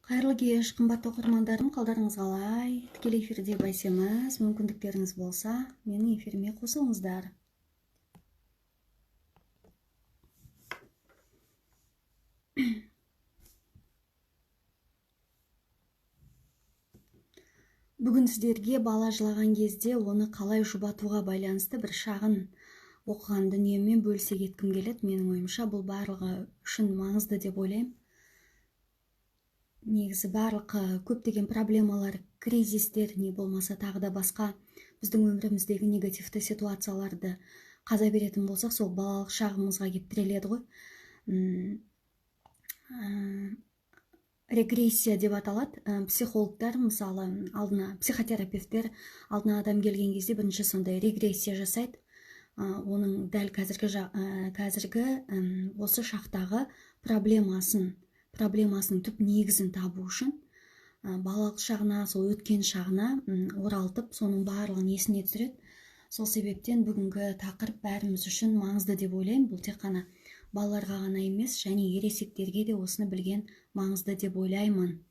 Қайырлы кеш, қымбатты оқырмандарым, қалдарыңыз қалай? Тікелей эфирде Байсеміз, мүмкіндіктеріңіз болса, менің эфиріме қосылыңыздар. Бүгін сіздерге бала жылаған кезде оны қалай жұбатуға байланысты бір шағын оқыған дүниемен бөлісе кеткім келеді. Менің ойымша, бұл барлығы үшін маңызды деп ойлаймын. Негізі барлық көптеген проблемалар, кризистер, не болмаса тағы да басқа біздің өміріміздегі негативті ситуацияларды қаза беретін болсақ, сол балалық шағымызға келіп тіреледі ғой. Регрессия деп аталады. Психологтар, мысалы, алдына психотерапевттер алдына адам келген кезде бірінші сондай регрессия жасайды. Оның дәл қазіргі осы шақтағы проблемасының түп негізін табу үшін балалық шағына, сол өткен шағына оралтып, соның барлығын есіне түсіреді. Сол себептен бүгінгі тақырып бәріміз үшін маңызды деп ойлаймын. Бұл тек қана балаларға ғана емес, және ересектерге де осыны білген маңызды деп ойлаймын.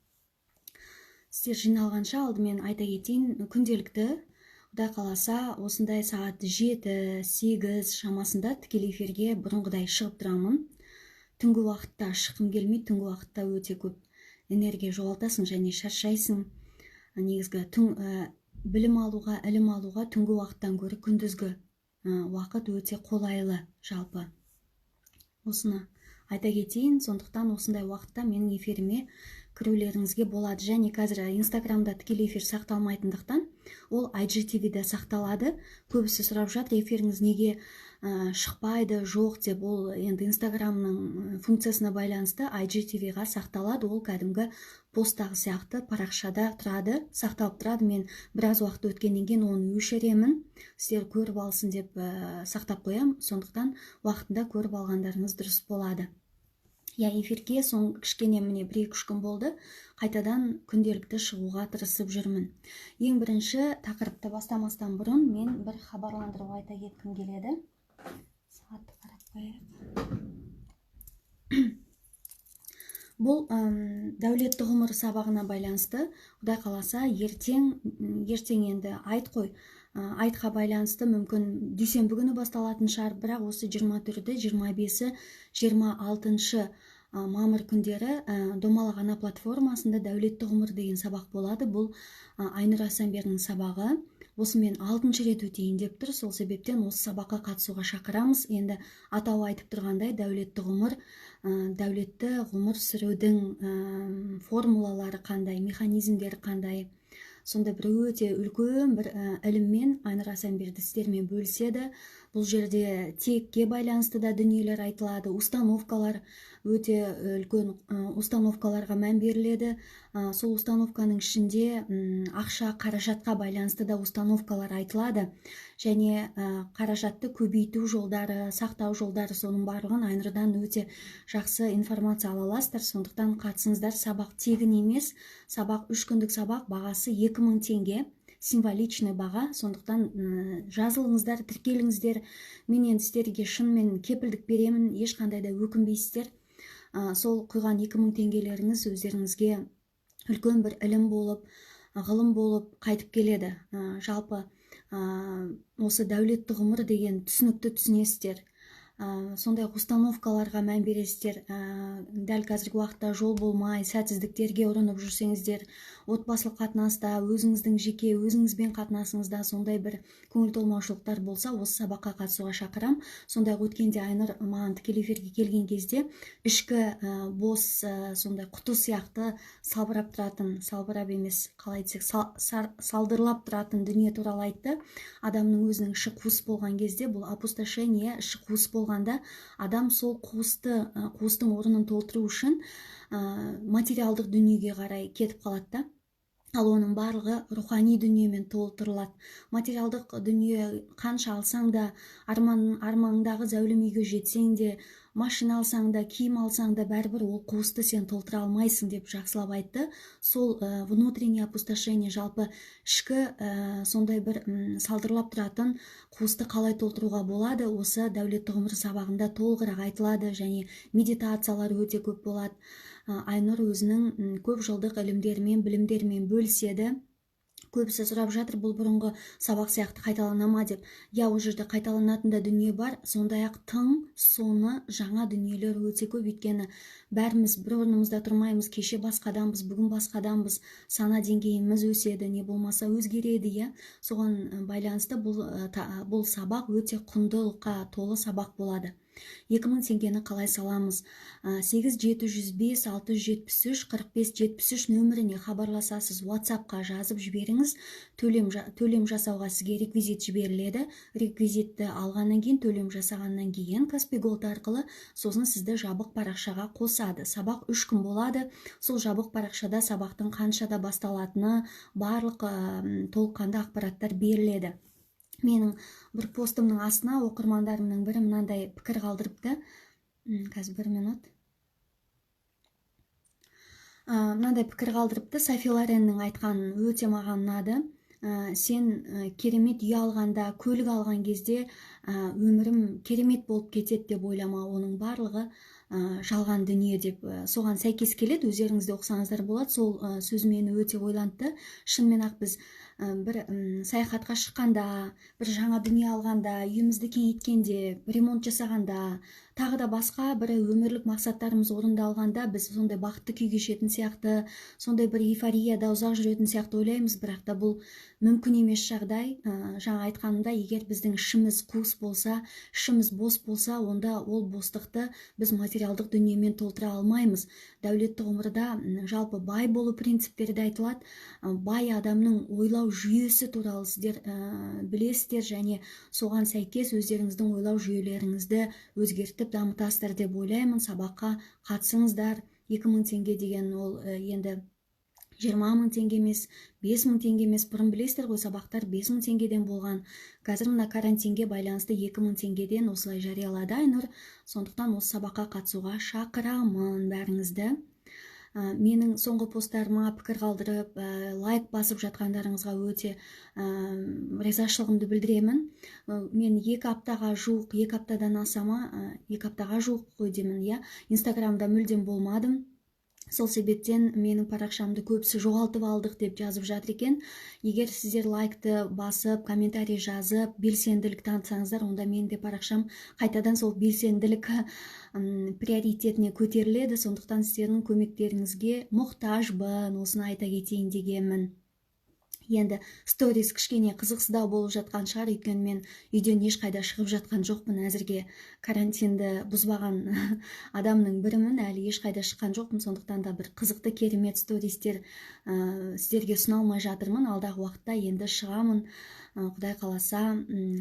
Сіздер жиналғанша алдымен айта кетейін, күнделікті Құдай қаласа осындай сағат 7-8 шамасында тікелей эфирге бұрынғыдай шығып тұрамын. Түнгі уақытта шыққым келмейді, түнгі уақытта өте көп энергия жоғалтасың және шаршайсың. Негізгі білім алуға, ілім алуға түнгі уақыттан гөрі күндізгі уақыт өте қолайлы жалпы. Осыны айта кетейін, сондықтан осындай уақытта менің эфиріме кірулеріңізге болады. Және қазір Инстаграмда тікелей эфир сақталмайтындықтан ол IGTV-де сақталады. Көбісі сұрап жатыр, эфиріңіз неге шықпайды, жоқ деп. Ол енді Инстаграмның функциясына байланысты IGTV-ға сақталады. Ол кәдімгі посттағы сияқты парақшада тұрады, сақталып тұрады. Мен біраз уақыт өткеннен кейін оны өшіремін, сіздер көріп алсын деп сақтап қоямын. Сондықтан уақытында көріп алғандарыңыз дұрыс болады. Я эфирге соң кішкене міне бір-екі үш күн болды, қайтадан күнделікті шығуға тырысып жүрмін. Ең бірінші тақырыпты бастамастан бұрын мен бір хабарландыру айта кеткім келеді. Сағатты қарап қояйық. Бұл дәулетті ғұмыр сабағына байланысты. Құдай қаласа, ертең енді айт қой. Айтқа байланысты мүмкін дүйсенбі күні басталатын шығар, бірақ осы жиырма төрті, жиырма бесі, жиырма алтыншы мамыр күндері Домалақ ана платформасында дәулетті ғұмыр деген сабақ болады. Бұл Айнұр Асанбердің сабағы. Осы мен 6-шы рет өтейін деп тұр. Сол себептен осы сабаққа қатысуға шақырамыз. Енді атауы айтып тұрғандай, дәулетті ғұмыр, дәулетті ғұмыр сүрудің формулалары қандай, механизмдері қандай. Сонда бір өте үлкен бір іліммен Айнұр Асанберді сіздермен бөліседі. Бұл жерде текке байланысты да дүниелер айтылады, установкалар өте үлкен установкаларға мән беріледі. Сол установканың ішінде ақша, қаражатқа байланысты да установкалар айтылады. Және қаражатты көбейту жолдары, сақтау жолдары, соның барлығын Айнұрдан өте жақсы информация ала аласыздар. Сондықтан қатысыңыздар. Сабақ тегін емес, сабақ 3 күндік сабақ, бағасы 2000 теңге, символичный баға. Сондықтан жазылыңыздар, тіркеліңіздер. Мен енді сіздерге шынымен кепілдік беремін, ешқандай да өкінбейсіздер. Сол құйған 2000 теңгелеріңіз өздеріңізге үлкен бір ілім болып, ғылым болып қайтып келеді. Жалпы, осы дәулетті ғұмыр деген түсінікті түсінесіздер. Сондай установкаларға мән бересіздер. Дәл қазіргі уақытта жол болмай, сәтсіздіктерге ұрынып жүрсеңіздер, отбасылық қатынаста, өзіңіздің жеке өзіңізбен қатынасыңызда сондай бір көңіл толмаушылықтар болса, осы сабаққа қатысуға шақырам. Сондай-ақ өткенде Айнұр маған тікелей эфирге келген кезде ішкі бос, сондай құты сияқты салбырап тұратын, салбырап емес, қалай десек, салдырлап тұратын дүние туралы айтты. Адамның өзінің іші қуыс болған кезде, бұл опустошение, іші қуыс болғанда адам сол қуыстың орнын толтыру үшін материалдық дүниеге қарай кетіп қалады да. Ал оның барлығы рухани дүниемен толтырылады. Материалдық дүние қанша алсаң да, арманыңдағы зәулім үйге жетсең де, Машина алсаң да, киім алсаң да, бәрібір ол қуысты сен толтыра алмайсың деп жақсылап айтты. Сол внутреннее опустошение, жалпы ішкі сондай бір салдырлап тұратын қуысты қалай толтыруға болады, осы дәулетті ғұмыр сабағында толығырақ айтылады және медитациялар өте көп болады. Айнұр өзінің көп жылдық ілімдерімен, білімдерімен бөліседі. Көбісі сұрап жатыр, бұл бұрынғы сабақ сияқты қайталана ма деп. Иә, ол жерде қайталанатын да дүние бар, сондай-ақ тың, соны жаңа дүниелер өте көп, өйткені бәріміз бір орнымызда тұрмаймыз, кеше басқа адамбыз, бүгін басқа адамбыз, сана деңгейіміз өседі, не болмаса өзгереді, иә. Соған байланысты бұл сабақ өте құндылыққа толы сабақ болады. 2000 теңгені қалай саламыз? 8 705 673 45 73 нөміріне хабарласасыз, WhatsApp-қа жазып жіберіңіз. Төлем жасауға сізге реквизит жіберіледі. Реквизитті алғаннан кейін, төлем жасағаннан кейін Kaspi Gold арқылы сосын сізді жабық парақшаға қосады. Сабақ 3 күн болады. Сол жабық парақшада сабақтың қаншада басталатыны, барлық толыққанды ақпараттар беріледі. Менің бір постымның астына оқырмандарымның бірі мынандай пікір қалдырыпты. Қазір бір минут. Мынандай пікір қалдырыпты. Софи Лореннің айтқанын өте маған ұнады. Сен керемет үй алғанда, көлік алған кезде өмірім керемет болып кетеді деп ойлама, оның барлығы жалған дүние деп, соған сәйкес келеді, өздеріңіз де оқысаңыздар болады. Сол сөз мені өте ойлантты. Шынымен ақ біз бір саяхатқа шыққанда, бір жаңа дүние алғанда, үйімізді кеңейткенде, ремонт жасағанда, тағы да басқа бір өмірлік мақсаттарымыз орындалғанда біз сондай бақытты күй кешетін сияқты, сондай бір эйфорияда ұзақ жүретін сияқты ойлаймыз, бірақ та бұл мүмкін емес жағдай. Жаңа айтқанымда, егер біздің ішіміз қуыс болса, ішіміз бос болса, онда ол бостықты біз материалдық дүниемен толтыра алмаймыз. Дәулетті ғұмырда жалпы бай болу принциптері де айтылады. Бай адамның ойлау жүйесі туралы сіздер білесіздер және соған сәйкес өздеріңіздің ойлау жүйелеріңізді өзгертіп дамытасыздар деп ойлаймын. Сабаққа қатысыңыздар. 2000 теңге деген ол енді 20 000 теңге емес, 5000 теңге емес. Бұрын білесіздер ғой, сабақтар 5000 теңгеден болған. Қазір мына карантинге байланысты 2000 теңгеден осылай жариялады Айнұр. Сондықтан осы сабаққа қатысуға шақырамын бәріңізді. Менің соңғы посттарыма пікір қалдырып, лайк басып жатқандарыңызға өте ризашылығымды білдіремін. Мен 2 аптаға жуық, 2 аптадан асама, 2 аптаға жуық қой деймін, иә, Инстаграмда мүлдем болмадым. Сол себептен менің парақшамды көбісі жоғалтып алдық деп жазып жатыр екен. Егер сіздер лайкты басып, комментарий жазып, белсенділік танытсаңыздар, онда менің де парақшам қайтадан сол белсенділік приоритетіне көтеріледі. Сондықтан сіздердің көмектеріңізге мұқтажбын, осыны айта кетейін дегенмін. Енді сторис кішкене қызықсыздау болып жатқан шығар, өйткені мен үйден ешқайда шығып жатқан жоқпын. Әзірге карантинді бұзбаған адамның бірімін, әлі ешқайда шыққан жоқпын. Сондықтан да бір қызықты керемет стористер сіздерге ұсына алмай жатырмын. Алдағы уақытта енді шығамын. Құдай қаласа,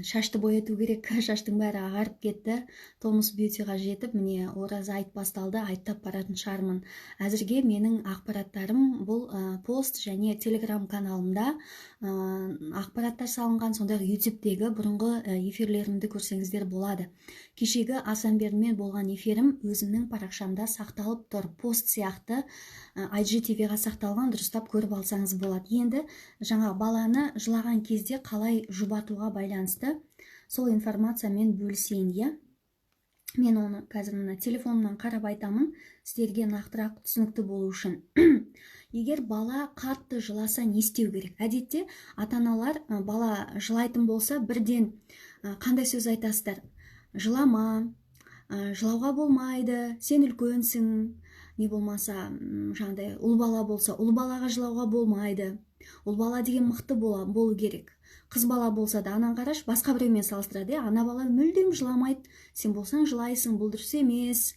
шашты бояту керек, шаштың бәрі ағарып кетті. Томас Бьютиға жетіп, міне ораза айт басталды, айттап баратын шығармын. Әзірге менің ақпараттарым бұл пост және Телеграм каналымда ақпараттар салынған, сондай-ақ YouTube-тегі бұрынғы эфирлерімді көрсеңіздер болады. Кешегі Асанбермен болған эфирім өзімнің парақшамда сақталып тұр, пост сияқты IGTV-ға сақталған, дұрыстап көріп алсаңыз болады. Енді жаңа баланы жылаған кезде қалай жұбатуға байланысты сол информациямен бөлісейін, иә. Мен оны қазір мына телефонымнан қарап айтамын, сіздерге нақтырақ түсінікті болу үшін. Егер бала қатты жыласа, не істеу керек? Әдетте ата-аналар бала жылайтын болса, бірден қандай сөз айтасыздар? Жылама, жылауға болмайды, сен үлкенсің, не болмаса жаңағыдай ұл бала болса, ұл балаға жылауға болмайды. Ұл бала деген мықты болу керек. Қыз бала болса да, анан қараш, басқа біреумен салыстырады, ана бала мүлдем жыламайды, сен болсаң жылайсың, бұл дұрыс емес,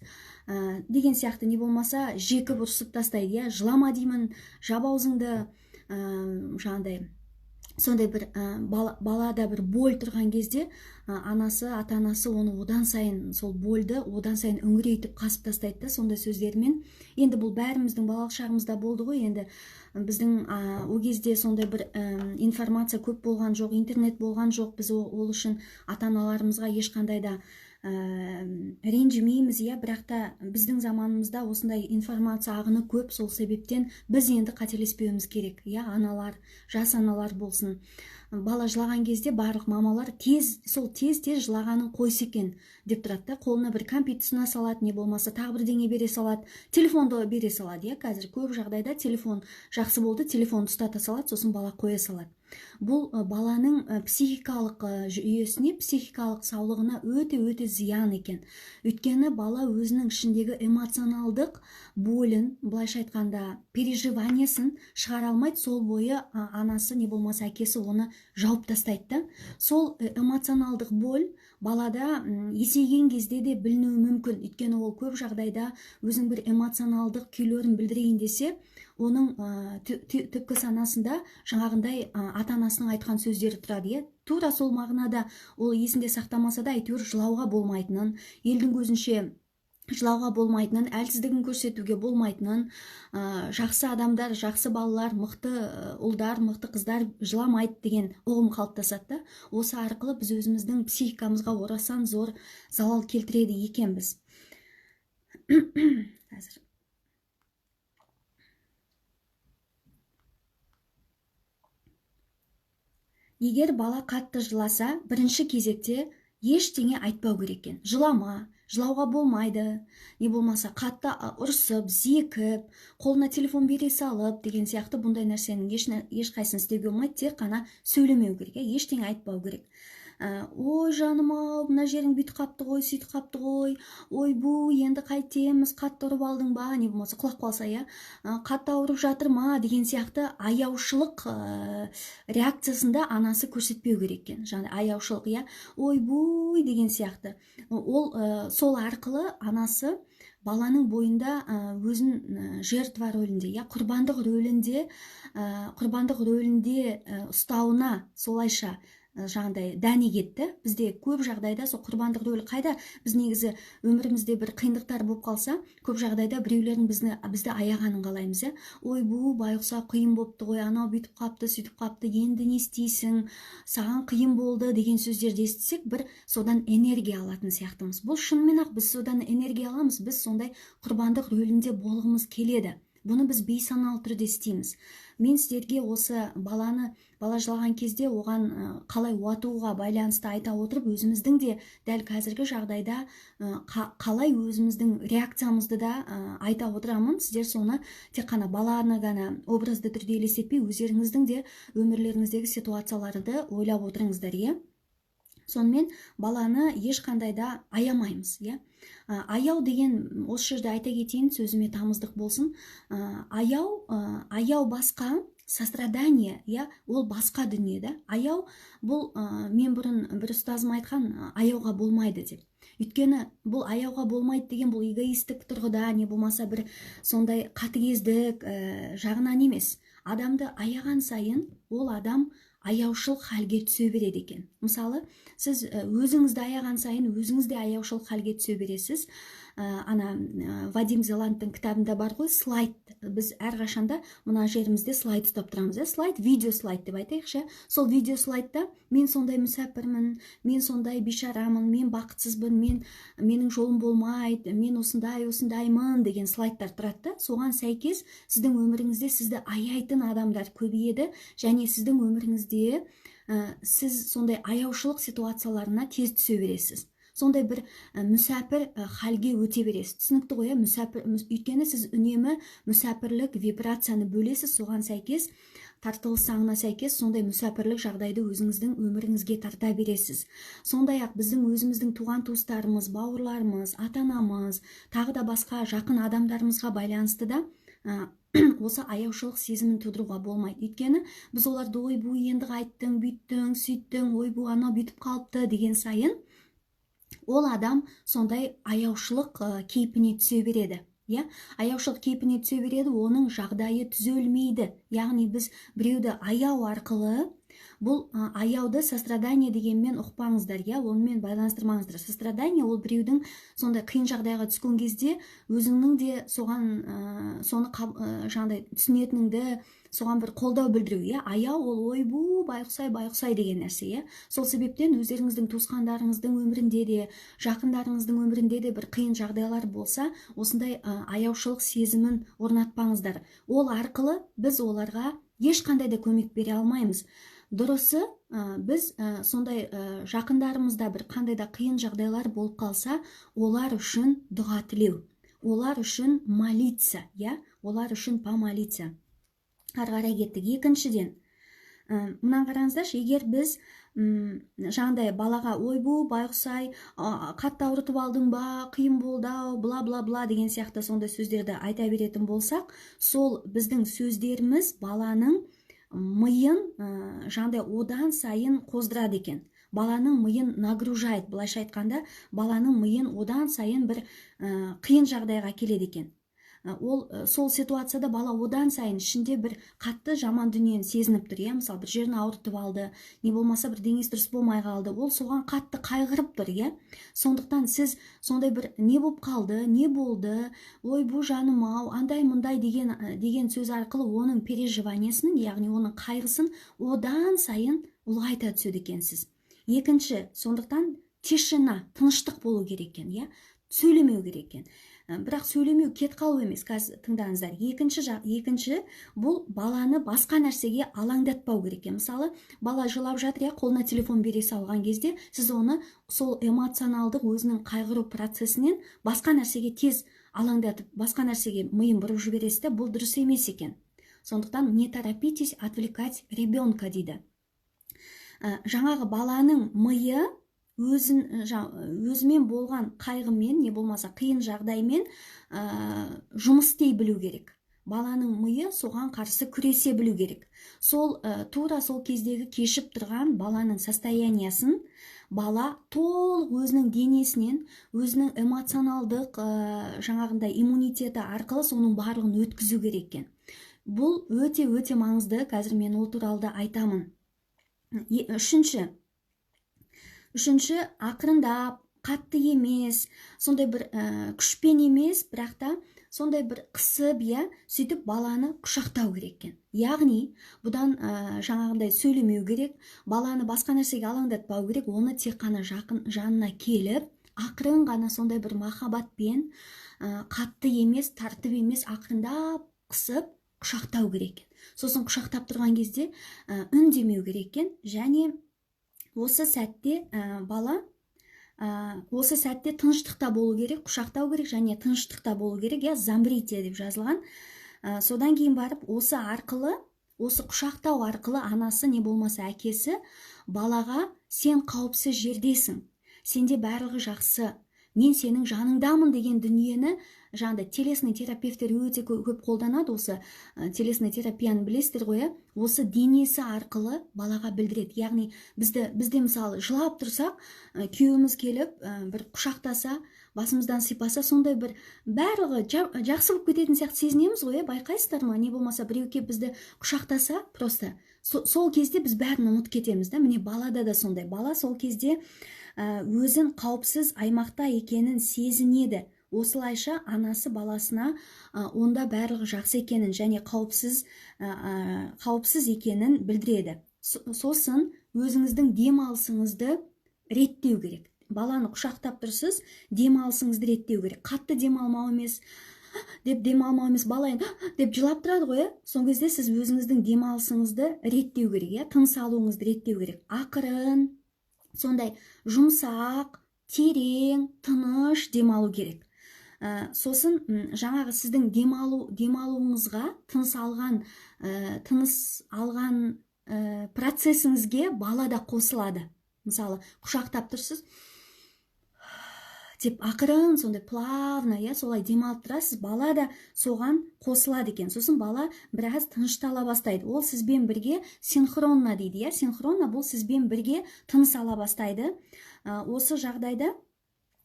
деген сияқты, не болмаса жекіп ұрсып тастайды, иә, жылама деймін, жап аузыңды, жаңағыдай сондай бір балада бір боль тұрған кезде анасы, ата-анасы оны одан сайын, сол больді одан сайын үңірейтіп қасып тастайды да сондай сөздермен. Енді бұл бәріміздің балалық шағымызда болды ғой. Енді біздің о кезде сондай бір информация көп болған жоқ, интернет болған жоқ. Біз ол үшін ата-аналарымызға ешқандай да ренжімейміз, иә, бірақ та біздің заманымызда осындай информация ағыны көп, сол себептен біз енді қателеспеуіміз керек, иә, аналар, жас аналар болсын. Бала жылаған кезде барлық мамалар тез, сол тез-тез жылағанын қойсы екен деп тұрады да, қолына бір кәмпит ұсына салады, не болмаса тағы бірдеңе бере салады, телефонды бере салады, иә, қазір көп жағдайда телефон жақсы болды, телефонды ұстата салады, сосын бала қоя салады. Бұл баланың психикалық жүйесіне, психикалық саулығына өте-өте зиян екен. Өйткені бала өзінің ішіндегі эмоционалдық болін, былайша айтқанда, переживаниясын шығара алмайды, сол бойы анасы не болмаса әкесі оны жауып тастайды да. Сол эмоционалдық боль балада есейген кезде де білінуі мүмкін. Өйткені ол көп жағдайда өзінің бір эмоционалдық күйлерін білдірейін десе, оның түпкі санасында жаңағындай ата-анасының айтқан сөздері тұрады, иә. Тура сол мағынада ол есінде сақтамаса да, әйтеуір жылауға болмайтынын, елдің көзінше жылауға болмайтынын, әлсіздігін көрсетуге болмайтынын, жақсы адамдар, жақсы балалар, мықты ұлдар, мықты қыздар жыламайды деген ұғым қалыптасады да. Осы арқылы біз өзіміздің психикамызға орасан зор залал келтіреді екенбіз. Қазір. Егер бала қатты жыласа, бірінші кезекте ештеңе айтпау керек екен. Жылама, жылауға болмайды, не болмаса қатты ұрсып, зекіп, қолына телефон бере салып деген сияқты бұндай нәрсенің ешқайсысын істеуге болмайды, тек қана сөйлемеу керек, ештеңе айтпау керек. Ой, жаным ау, мына жерің бүйтіп қапты ғой, сөйтіп қапты ғой, ойбу, енді қайтеміз, қатты ұрып алдың ба, не болмаса құлап қалса, иә, қатты ауырып жатыр ма деген сияқты аяушылық реакциясында анасы көрсетпеу керек екен. Жаңағы аяушылық, иә, ойбуй деген сияқты. Ол сол арқылы анасы баланың бойында өзін жертва рөлінде, иә, құрбандық рөлінде ұстауына солайша жаңағыдай дән егеді. Бізде көп жағдайда сол құрбандық рөлі қайда? Біз негізі өмірімізде бір қиындықтар болып қалса, көп жағдайда біреулердің бізді аяғанын қалаймыз, иә. Ойбу, байғұса қиын болыпты ғой, анау бүйтіп қапты, сөйтіп қапты, енді не істейсің, саған қиын болды деген сөздерді естісек, бір содан энергия алатын сияқтымыз. Бұл шынымен ақ біз содан энергия аламыз, біз сондай құрбандық рөлінде болғымыз келеді. Бұны біз бейсаналы түрде істейміз. Мен сіздерге осы бала жылаған кезде оған қалай уатуға байланысты айта отырып, өзіміздің де дәл қазіргі жағдайда қалай өзіміздің реакциямызды да айта отырамын. Сіздер соны тек қана баланы ғана образды түрде елестетпей, өздеріңіздің де өмірлеріңіздегі ситуацияларды ойлап отырыңыздар, иә. Сонымен баланы ешқандай да аямаймыз, иә. Аяу деген, осы жерде айта кетейін, сөзіме тамыздық болсын. Аяу басқа, сострадание, иә, ол басқа дүние да. Аяу бұл, мен бұрын бір ұстазым айтқан, аяуға болмайды деп. Өйткені бұл аяуға болмайды деген бұл эгоистік тұрғыда, не болмаса бір сондай қатыгездік жағынан емес. Адамды аяған сайын ол адам аяушылық халге түсе береді екен. Мысалы, сіз өзіңізді аяған сайын өзіңіз де аяушылық халге түсе бересіз. Ана Вадим Зеландтың кітабында бар ғой, слайд. Біз әрқашанда мына жерімізде слайд ұстап тұрамыз. Слайд, видео слайд деп айтайықшы. Сол видео слайдта мен сондай мүсәпірмін, мен сондай бейшарамын, мен бақытсызбын, менің жолым болмайды, мен осындай, осындаймын деген слайдтар тұрады да. Соған сәйкес сіздің өміріңізде сізді аяйтын адамдар көбейеді және сіздің өміріңізде сіз сондай аяушылық ситуацияларына тез түсе бересіз. Сондай бір мүсәпір халге өте бересіз. Түсінікті ғой, мүсәпір, өйткені сіз үнемі мүсәпірлік вибрацияны бөлесіз, соған сәйкес, тартылыс заңына сәйкес сондай мүсәпірлік жағдайды өзіңіздің өміріңізге тарта бересіз. Сондай-ақ біздің өзіміздің туған туыстарымыз, бауырларымыз, ата-анамыз, тағы да басқа жақын адамдарымызға байланысты да осы аяушылық сезімін тудыруға болмайды. Өйткені біз оларды ойбу енді қайттың, бүйттің, сөйттің, ойбу анау бүйтіп қалыпты деген сайын ол адам сондай аяушылық кейпіне түсе береді. Иә? Аяушылық кейпіне түсе береді, оның жағдайы түзелмейді. Яғни біз біреуді аяу арқылы Бұл аяуды сострадание дегенмен ұқпаңыздар, иә, онымен байланыстырмаңыздар. Сострадание — ол біреудің сондай қиын жағдайға түскен кезде өзіңнің де соған соны жаңағыдай түсінетініңді, соған бір қолдау білдіру, иә. Аяу ол ойбу, байғұс-ай, байғұс-ай деген нәрсе, иә. Сол себептен өздеріңіздің туысқандарыңыздың өмірінде де, жақындарыңыздың өмірінде де бір қиын жағдайлар болса, осындай аяушылық сезімін орнатпаңыздар. Ол арқылы біз оларға ешқандай да көмек бере алмаймыз. Дұрысы, біз сондай жақындарымызда бір қандай да қиын жағдайлар болып қалса, олар үшін дұға тілеу, олар үшін молиться, иә, олар үшін помолиться. Ары қарай кеттік. Екіншіден, мынаны қараңыздаршы: егер біз жаңағыдай балаға «Ойбу, байғұс-ай, қатты ауыртып алдың ба, қиын болды ау», бла бла бла деген сияқты сондай сөздерді айта беретін болсақ, сол біздің сөздеріміз баланың миын жаңағыдай одан сайын қоздырады екен, баланың миын нагружает. Былайша айтқанда, баланың миын одан сайын бір қиын жағдайға келеді екен. Ол сол ситуацияда бала одан сайын ішінде бір қатты жаман дүниені сезініп тұр, иә. Мысалы, бір жерін ауыртып алды, не болмаса бір денесі дұрыс болмай қалды, ол соған қатты қайғырып тұр, иә. Сондықтан сіз сондай бір «Не болып қалды, не болды, ойбу, жаным ау», андай мындай деген сөз арқылы оның переживаниясын, яғни оның қайғысын одан сайын ұлғайта түседі екенсіз. Екінші, сондықтан тишина, тыныштық болу керек екен, иә, сөйлемеу керек екен. Бірақ сөйлемеу кетіп қалу емес, қазір тыңдаңыздар. Екінші, бұл баланы басқа нәрсеге алаңдатпау керек екен. Мысалы, бала жылап жатыр, иә, қолына телефон бере салған кезде сіз оны сол эмоционалдық өзінің қайғыру процесінен басқа нәрсеге тез алаңдатып, басқа нәрсеге миын бұрып жібересіз де, бұл дұрыс емес екен. Сондықтан не торопитесь отвлекать ребенка дейді. Жаңағы баланың миы өзін өзімен болған қайғымен, не болмаса қиын жағдаймен жұмыс істей білу керек. Баланың миы соған қарсы күресе білу керек. Сол тура сол кездегі кешіп тұрған баланың состояниясын бала толық өзінің денесінен, өзінің эмоционалдық жаңағындай иммунитеті арқылы соның барлығын өткізу керек екен. Бұл өте өте маңызды, қазір мен ол туралы да айтамын. Үшінші, ақырындап, қатты емес, сондай бір күшпен емес, бірақ та сондай бір қысып, иә, сөйтіп баланы құшақтау керек екен. Яғни бұдан жаңағындай сөйлемеу керек, баланы басқа нәрсеге алаңдатпау керек, оны тек қана жақын жанына келіп, ақырын ғана сондай бір махаббатпен, қатты емес, тартып емес, ақырындап қысып құшақтау керек екен. Сосын құшақтап тұрған кезде үндемеу керек екен. Және осы сәтте бала осы сәтте тыныштықта болу керек, құшақтау керек және тыныштықта болу керек, иә, замрите деп жазылған. Содан кейін барып осы арқылы, осы құшақтау арқылы анасы не болмаса әкесі балаға: «Сен қауіпсіз жердесің, сенде барлығы жақсы, мен сенің жаныңдамын» деген дүниені жаңағыдай телесный терапевттер өте көп қолданады. Осы телесный терапияны білесіздер ғой, иә. Осы денесі арқылы балаға білдіреді. Яғни бізде, мысалы, жылап тұрсақ, күйеуіміз келіп бір құшақтаса, басымыздан сипаса, сондай бір барлығы жақсы болып кететін сияқты сезінеміз ғой, иә, байқайсыздар ма? Не болмаса біреу келіп бізді құшақтаса, просто сол кезде біз бәрін ұмытып кетеміз да. Міне, балада да сондай. Бала сол кезде өзін қауіпсіз аймақта екенін сезінеді. Осылайша анасы баласына онда барлығы жақсы екенін және қауіпсіз екенін білдіреді. Сосын өзіңіздің демалысыңызды реттеу керек. Баланы құшақтап тұрсыз, демалысыңызды реттеу керек. Қатты демалмау емес, деп демалмау емес. Бала енді деп жылап тұрады ғой, иә. Сол кезде сіз өзіңіздің демалысыңызды реттеу керек, иә, тыныс алуыңызды реттеу керек. Ақырын, сондай жұмсақ, терең, тыныш демалу керек. Сосын жаңағы сіздің демалуыңызға, тыныс алған процесіңізге бала да қосылады. Мысалы, құшақтап тұрсыз деп ақырын, сондай плавно, иә, солай демалып тұрасыз, бала да соған қосылады екен. Сосын бала біраз тыныштала бастайды. Ол сізбен бірге синхронно дейді, иә. Синхронно — бұл сізбен бірге тыныс ала бастайды. Осы жағдайда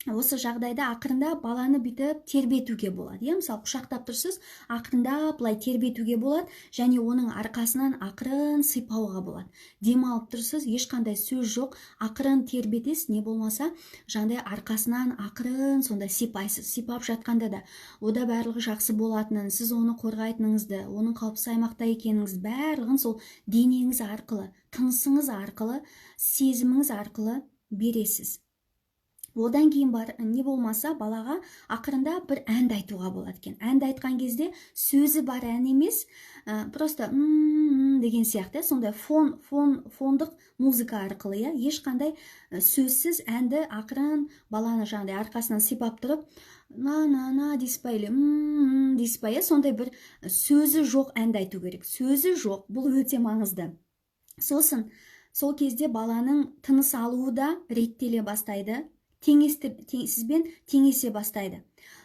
Осы жағдайда ақырындап баланы бүйтіп тербетуге болады, иә. Мысалы, құшақтап тұрсыз, ақырындап былай тербетуге болады және оның арқасынан ақырын сипауға болады. Демалып тұрсыз, ешқандай сөз жоқ, ақырын тербетесіз, не болмаса жаңағыдай арқасынан ақырын сонда сипайсыз. Сипап жатқанда да ода барлығы жақсы болатынын, сіз оны қорғайтыныңызды, оның қауіпсіз аймақта екеніңізді, барлығын сол денеңіз арқылы, тынысыңыз арқылы, сезіміңіз арқылы бересіз. Одан кейін бар, не болмаса балаға ақырындап бір әнді айтуға болады екен. Әнді айтқан кезде сөзі бар ән емес, просто деген сияқты, сондай фондық музыка арқылы, иә, ешқандай сөзсіз әнді ақырын баланы жаңағыдай арқасынан сипап тұрып, на на на дейсіз ба, или дейсіз ба, иә, сондай бір сөзі жоқ әнді айту керек. Сөзі жоқ, бұл өте маңызды. Сосын сол кезде баланың тыныс алуы да реттеле бастайды, сізбен теңесе бастайды.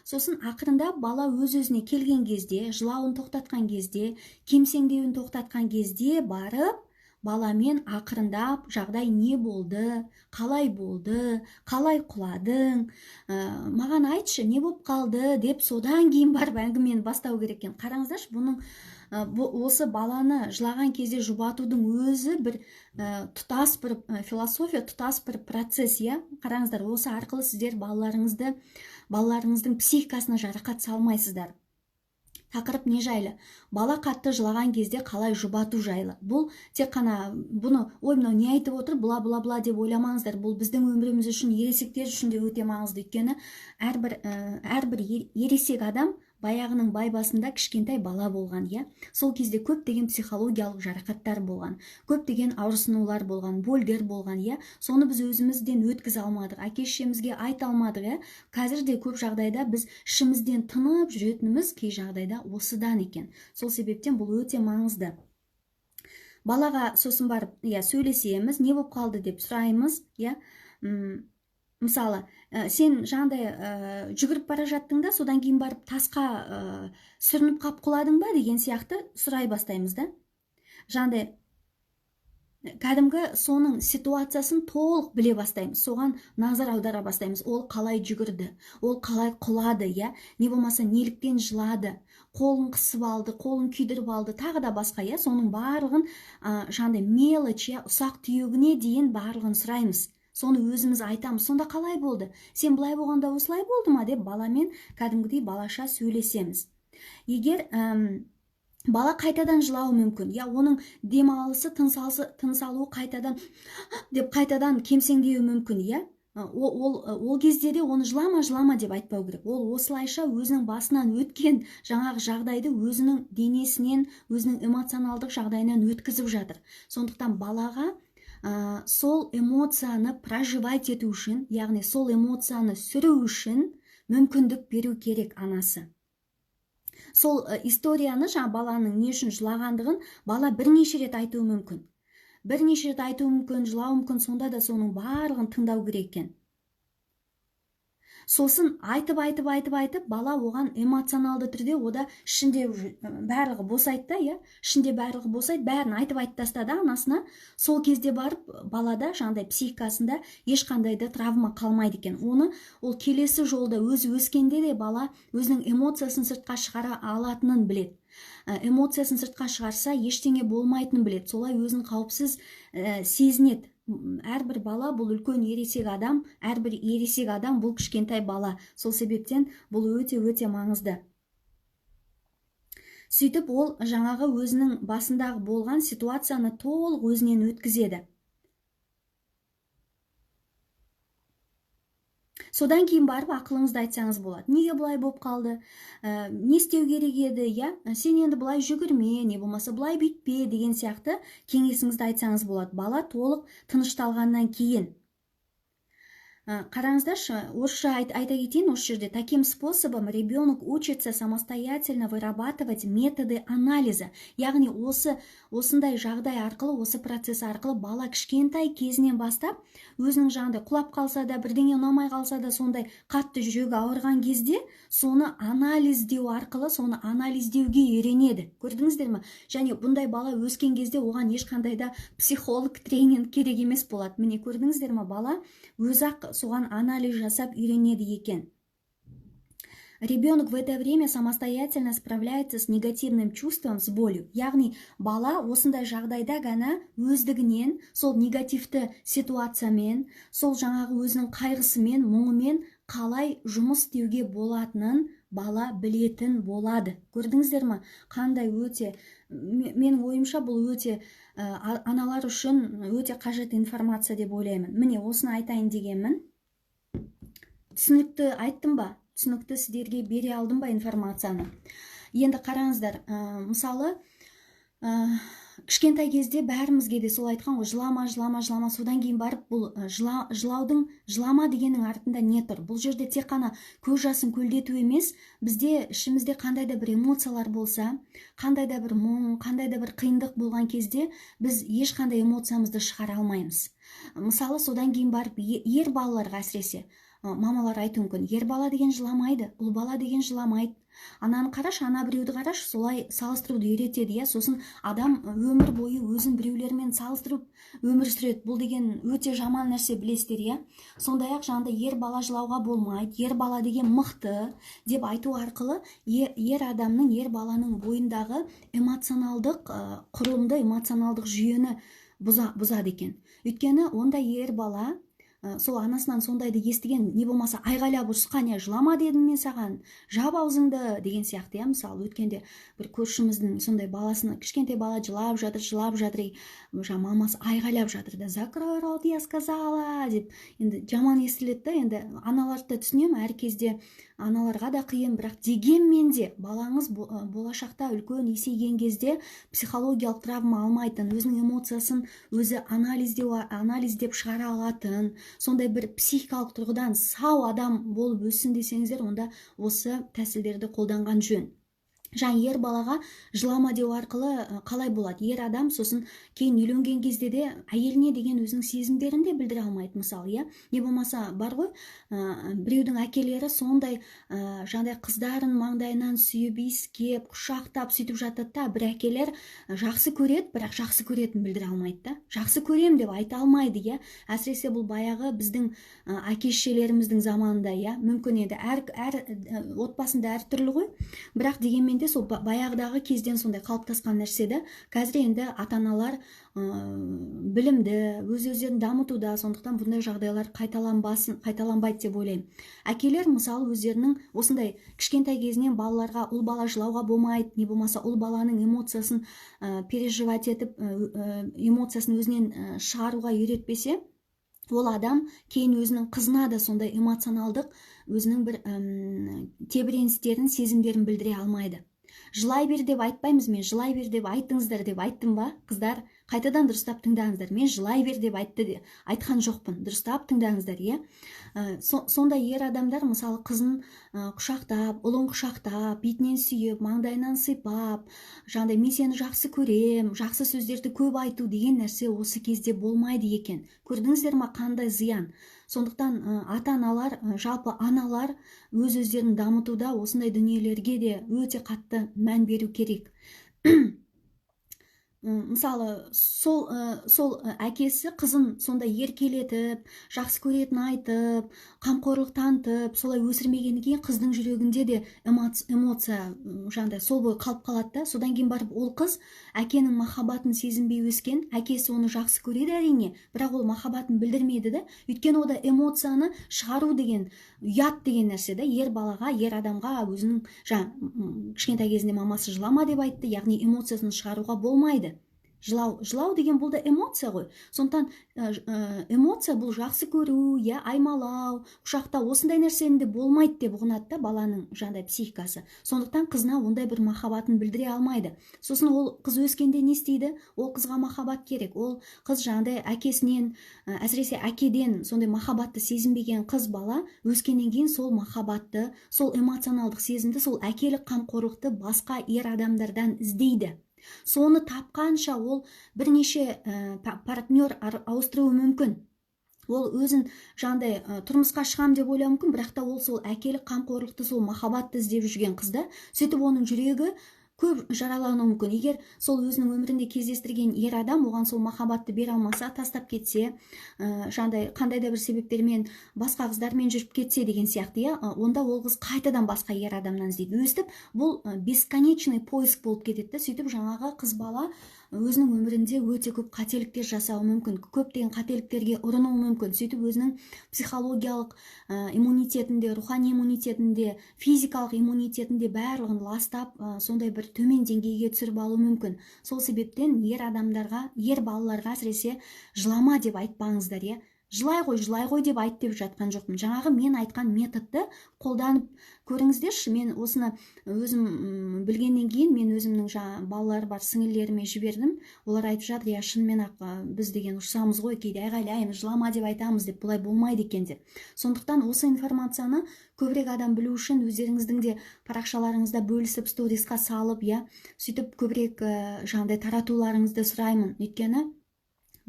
Сосын ақырында бала өз-өзіне келген кезде, жылауын тоқтатқан кезде, кемсеңдеуін тоқтатқан кезде барып, баламен ақырындап жағдай не болды, қалай болды, қалай құладың, маған айтшы, не болып қалды деп, содан кейін барып әңгімені бастау керек екен. Қараңыздаршы, бұның осы баланы жылаған кезде жұбатудың өзі бір тұтас бір философия, тұтас бір процесс, иә. Қараңыздар, осы арқылы сіздер балаларыңыздың психикасына жарақат салмайсыздар. Тақырып не жайлы? Бала қатты жылаған кезде қалай жұбату жайлы. Бұл тек қана бұны, ой, мынау не айтып отыр, бла бла бла деп ойламаңыздар. Бұл біздің өміріміз үшін, ересектер үшін де өте маңызды. Өйткені әрбір ересек адам баяғының бай басында кішкентай бала болған, иә. Сол кезде көптеген психологиялық жарақаттар болған, көптеген ауырсынулар болған, больдер болған, иә. Соны біз өзімізден өткізе алмадық, әке шешемізге айта алмадық, иә. Қазір де көп жағдайда біз ішімізден тынып жүретініміз кей жағдайда осыдан екен. Сол себептен бұл өте маңызды. Балаға сосын барып, иә, сөйлесеміз, не болып қалды деп сұраймыз, иә. Мысалы, сен жаңағыдай жүгіріп бара жаттың да, содан кейін барып тасқа сүрініп қап құладың ба деген сияқты сұрай бастаймыз да. Жаңағыдай кәдімгі соның ситуациясын толық біле бастаймыз, соған назар аудара бастаймыз. Ол қалай жүгірді, ол қалай құлады, иә, не болмаса неліктен жылады, қолын қысып алды, қолын күйдіріп алды, тағы да басқа, иә. Соның барлығын жаңағыдай мелочь, иә, ұсақ түйегіне дейін барлығын сұраймыз. Соны өзіміз айтамыз. Сонда қалай болды? Сен былай болғанда осылай болды ма деп баламен кәдімгідей балаша сөйлесеміз. Егер бала қайтадан жылауы мүмкін, я оның демалысы, тыныс алуы қайтадан деп қайтадан кемсеңдеуі мүмкін, иә. Ол кезде де оны жылама, жылама деп айтпау керек. Ол осылайша өзінің басынан өткен жаңағы жағдайды өзінің денесінен, өзінің эмоционалдық жағдайынан өткізіп жатыр. Сондықтан балаға сол эмоцияны проживать ету үшін, яғни сол эмоцияны сүру үшін мүмкіндік беру керек анасы. Сол историяны, жаңа баланың не үшін жылағандығын бала бірнеше рет айтуы мүмкін. Бірнеше рет айтуы мүмкін, жылауы мүмкін, сонда да соның барлығын тыңдау керек екен. Сосын айтып, айтып, айтып, айтып, бала оған эмоционалды түрде ода ішінде уже барлығы босайды да, иә, ішінде барлығы босайды, бәрін айтып, айтып тастады анасына. Сол кезде барып балада жаңағыдай психикасында ешқандай да травма қалмайды екен. Оны ол келесі жолда өзі өскенде де бала өзінің эмоциясын сыртқа шығара алатынын біледі. Эмоциясын сыртқа шығарса ештеңе болмайтынын біледі. Солай өзін қауіпсіз сезінеді. Әрбір бала бұл үлкен ересек адам, әрбір ересек адам бұл кішкентай бала. Сол себептен бұл өте-өте маңызды. Сөйтіп ол жаңағы өзінің басындағы болған ситуацияны толық өзінен өткізеді. Содан кейін барып ақылыңызды айтсаңыз болады. Неге бұлай болып қалды? Не істеу керек еді, иә? Сен енді бұлай жүгірме, не болмаса бұлай бүйтпе деген сияқты кеңесіңізді айтсаңыз болады. Бала толық тынышталғаннан кейін. Қараңыздаршы, орысша айта кетейін осы жерде. Таким способом ребенок учится самостоятельно вырабатывать методы анализа. Яғни осындай жағдай арқылы, осы процесс арқылы бала кішкентай кезінен бастап өзінің жаңағыдай құлап қалса да, бірдеңе ұнамай қалса да, сондай қатты жүрегі ауырған кезде соны анализдеу арқылы, соны анализдеуге үйренеді. Көрдіңіздер ме? Және бұндай бала өскен кезде оған ешқандай да психолог тренинг керек емес болады. Міне, көрдіңіздер ме, бала өзі-ақ соған анализ жасап үйренеді екен. Ребенок в это время самостоятельно справляется с негативным чувством, с болью. Яғни бала осындай жағдайда ғана өздігінен сол негативті ситуациямен, сол жаңағы өзінің қайғысымен, мұңымен қалай жұмыс істеуге болатынын бала білетін болады. Көрдіңіздер ма, қандай өте, менің ойымша, бұл өте аналар үшін өте қажет информация деп ойлаймын. Міне, осыны айтайын дегенмін. Түсінікті айттым ба? Түсінікті сіздерге бере алдым ба информацияны? Енді қараңыздар, мысалы, кішкентай кезде бәрімізге де сол айтқан ғой: жылама, жылама, жылама. Содан кейін барып бұл жылаудың, жылама дегеннің артында не тұр? Бұл жерде тек қана көз жасын көлдету емес. Бізде ішімізде қандай да бір эмоциялар болса, қандай да бір мұң, қандай да бір қиындық болған кезде біз ешқандай эмоциямызды шығара алмаймыз. Мысалы, содан кейін барып ер балаларға, әсіресе, мамалар айтуы мүмкін: ер бала деген жыламайды, ұл бала деген жыламайды, ананы қарашы, ана біреуді қарашы. Солай салыстыруды үйретеді, иә. Сосын адам өмір бойы өзін біреулермен салыстырып өмір сүреді. Бұл деген өте жаман нәрсе, білесіздер, иә. Сондай ақ жаңағыдай ер бала жылауға болмайды, ер бала деген мықты деп айту арқылы ер адамның, ер баланың бойындағы эмоционалдық құрылымды, эмоционалдық жүйені бұзады екен. Өйткені ондай ер бала сол анасынан сондайды естіген, не болмаса айғайлап ұрысқан, иә: «Жылама дедім мен саған, жап аузыңды», — деген сияқты, иә. Мысалы, өткенде бір көршіміздің сондай баласына, кішкентай бала жылап жатыр, жылап жатыр, и жаңа мамасы айғайлап жатыр да: «Закрой рот, я сказала», — деп. Енді жаман естіледі да. Енді аналарды да түсінемін, әр кезде аналарға да қиын. Бірақ дегенмен де балаңыз болашақта үлкен есейген кезде психологиялық травма алмайтын, өзінің эмоциясын өзі анализдеп шығара алатын, сондай бір психикалық тұрғыдан сау адам болып өссін десеңіздер, онда осы тәсілдерді қолданған жөн. Жаңа ер балаға жылама деу арқылы қалай болады? Ер адам сосын кейін үйленген кезде де әйеліне деген өзінің сезімдерін де білдіре алмайды, мысалы, иә. Не болмаса бар ғой, біреудің әкелері сондай жаңағыдай қыздарын маңдайынан сүйіп, иіскеп, құшақтап, сөйтіп жатады да. Бір әкелер жақсы көреді, бірақ жақсы көретінін білдіре алмайды да, жақсы көрем деп айта алмайды, иә. Әсіресе бұл баяғы біздің әке шешелеріміздің заманында, иә. Мүмкін енді әр отбасында әртүрлі ғой, бірақ дегенмен де сол баяғыдағы кезден сондай қалыптасқан нәрсе да. Қазір енді ата аналар білімді, өз өздерін дамытуда, сондықтан бұндай жағдайлар қайталанбайды деп ойлаймын. Әкелер, мысалы, өздерінің осындай кішкентай кезінен балаларға ұл бала жылауға болмайды, не болмаса ұл баланың эмоциясын переживать етіп, эмоциясын өзінен шығаруға үйретпесе, ол адам кейін өзінің қызына да сондай эмоционалдық өзінің бір тебіреністерін, сезімдерін білдіре алмайды. Жылай бер деп айтпаймыз. Мен жылай бер деп айттыңыздар деп айттым ба, қыздар? Қайтадан дұрыстап тыңдаңыздар. Мен жылай бер деп айтты де айтқан жоқпын, дұрыстап тыңдаңыздар, иә. Сондай ер адамдар, мысалы, қызын құшақтап, ұлын құшақтап, бетінен сүйіп, маңдайынан сипап, жаңағыдай «мен сені жақсы көрем», жақсы сөздерді көп айту деген нәрсе осы кезде болмайды екен. Көрдіңіздер ма, қандай зиян? Сондықтан ата аналар, жалпы аналар өз өздерін дамытуда осындай дүниелерге де өте қатты мән беру керек. Мысалы, сол әкесі қызын сондай еркелетіп, жақсы көретінін айтып, қамқорлық танытып, солай өсірмегеннен кейін қыздың жүрегінде де эмоция жаңағыдай сол бойы қалып қалады да. Содан кейін барып ол қыз әкенің махаббатын сезінбей өскен. Әкесі оны жақсы көреді, әрине, бірақ ол махаббатын білдірмеді да. Өйткені ода эмоцияны шығару деген ұят деген нәрсе да. Ер балаға, ер адамға өзінің жаңа кішкентай кезінде мамасы жылама деп айтты, яғни эмоциясын шығаруға болмайды. Жылау деген бұл да эмоция ғой. Сондықтан эмоция бұл жақсы көру, иә, аймалау, құшақтау, осындай нәрсені де болмайды деп ұғынады да баланың жаңағыдай психикасы. Сондықтан қызына ондай бір махаббатын білдіре алмайды. Сосын ол қыз өскенде не істейді? Ол қызға махаббат керек. Ол қыз жаңағыдай әкесінен, әсіресе әкеден сондай махаббатты сезінбеген қыз бала өскеннен кейін сол махаббатты, сол эмоционалдық сезімді, сол әкелік қамқорлықты басқа ер адамдардан іздейді. Соны тапқанша ол бірнеше партнер ауыстыруы мүмкін. Ол өзін жаңағыдай тұрмысқа шығам деп ойлауы мүмкін, бірақ та ол сол әкелік қамқорлықты, сол махаббатты іздеп жүрген қыз да. Сөйтіп оның жүрегі Көп жаралануы мүмкін. Егер сол өзінің өмірінде кездестірген ер адам оған сол махаббатты бере алмаса, тастап кетсе, жаңағыдай қандай да бір себептермен басқа қыздармен жүріп кетсе деген сияқты, иә, онда ол қыз қайтадан басқа ер адамнан іздейді. Өстіп бұл бесконечный поиск болып кетеді да. Сөйтіп жаңағы қыз бала өзінің өмірінде өте көп қателіктер жасауы мүмкін, көптеген қателіктерге ұрынуы мүмкін. Сөйтіп өзінің психологиялық иммунитетінде, рухани иммунитетінде, физикалық иммунитетінде барлығын ластап, сондай бір төмен деңгейге түсіріп алуы мүмкін. Сол себептен ер адамдарға, ер балаларға әсіресе жылама деп айтпаңыздар, иә. Жылай ғой, жылай ғой деп айт деп жатқан жоқпын. Жаңағы мен айтқан методты қолданып көріңіздерші. Мен осыны өзім білгеннен кейін мен өзімнің жаңа балалары бар сіңілілеріме жібердім. Олар айтып жатыр: иә, шынымен ақ біз деген ұрсамыз ғой кейде, айғайлаймыз, жылама деп айтамыз деп, бұлай болмайды екен деп. Сондықтан осы информацияны көбірек адам білу үшін өздеріңіздің де парақшаларыңызда бөлісіп, сторисқа салып, иә, сөйтіп көбірек жаңағыдай таратуларыңызды сұраймын. Өйткені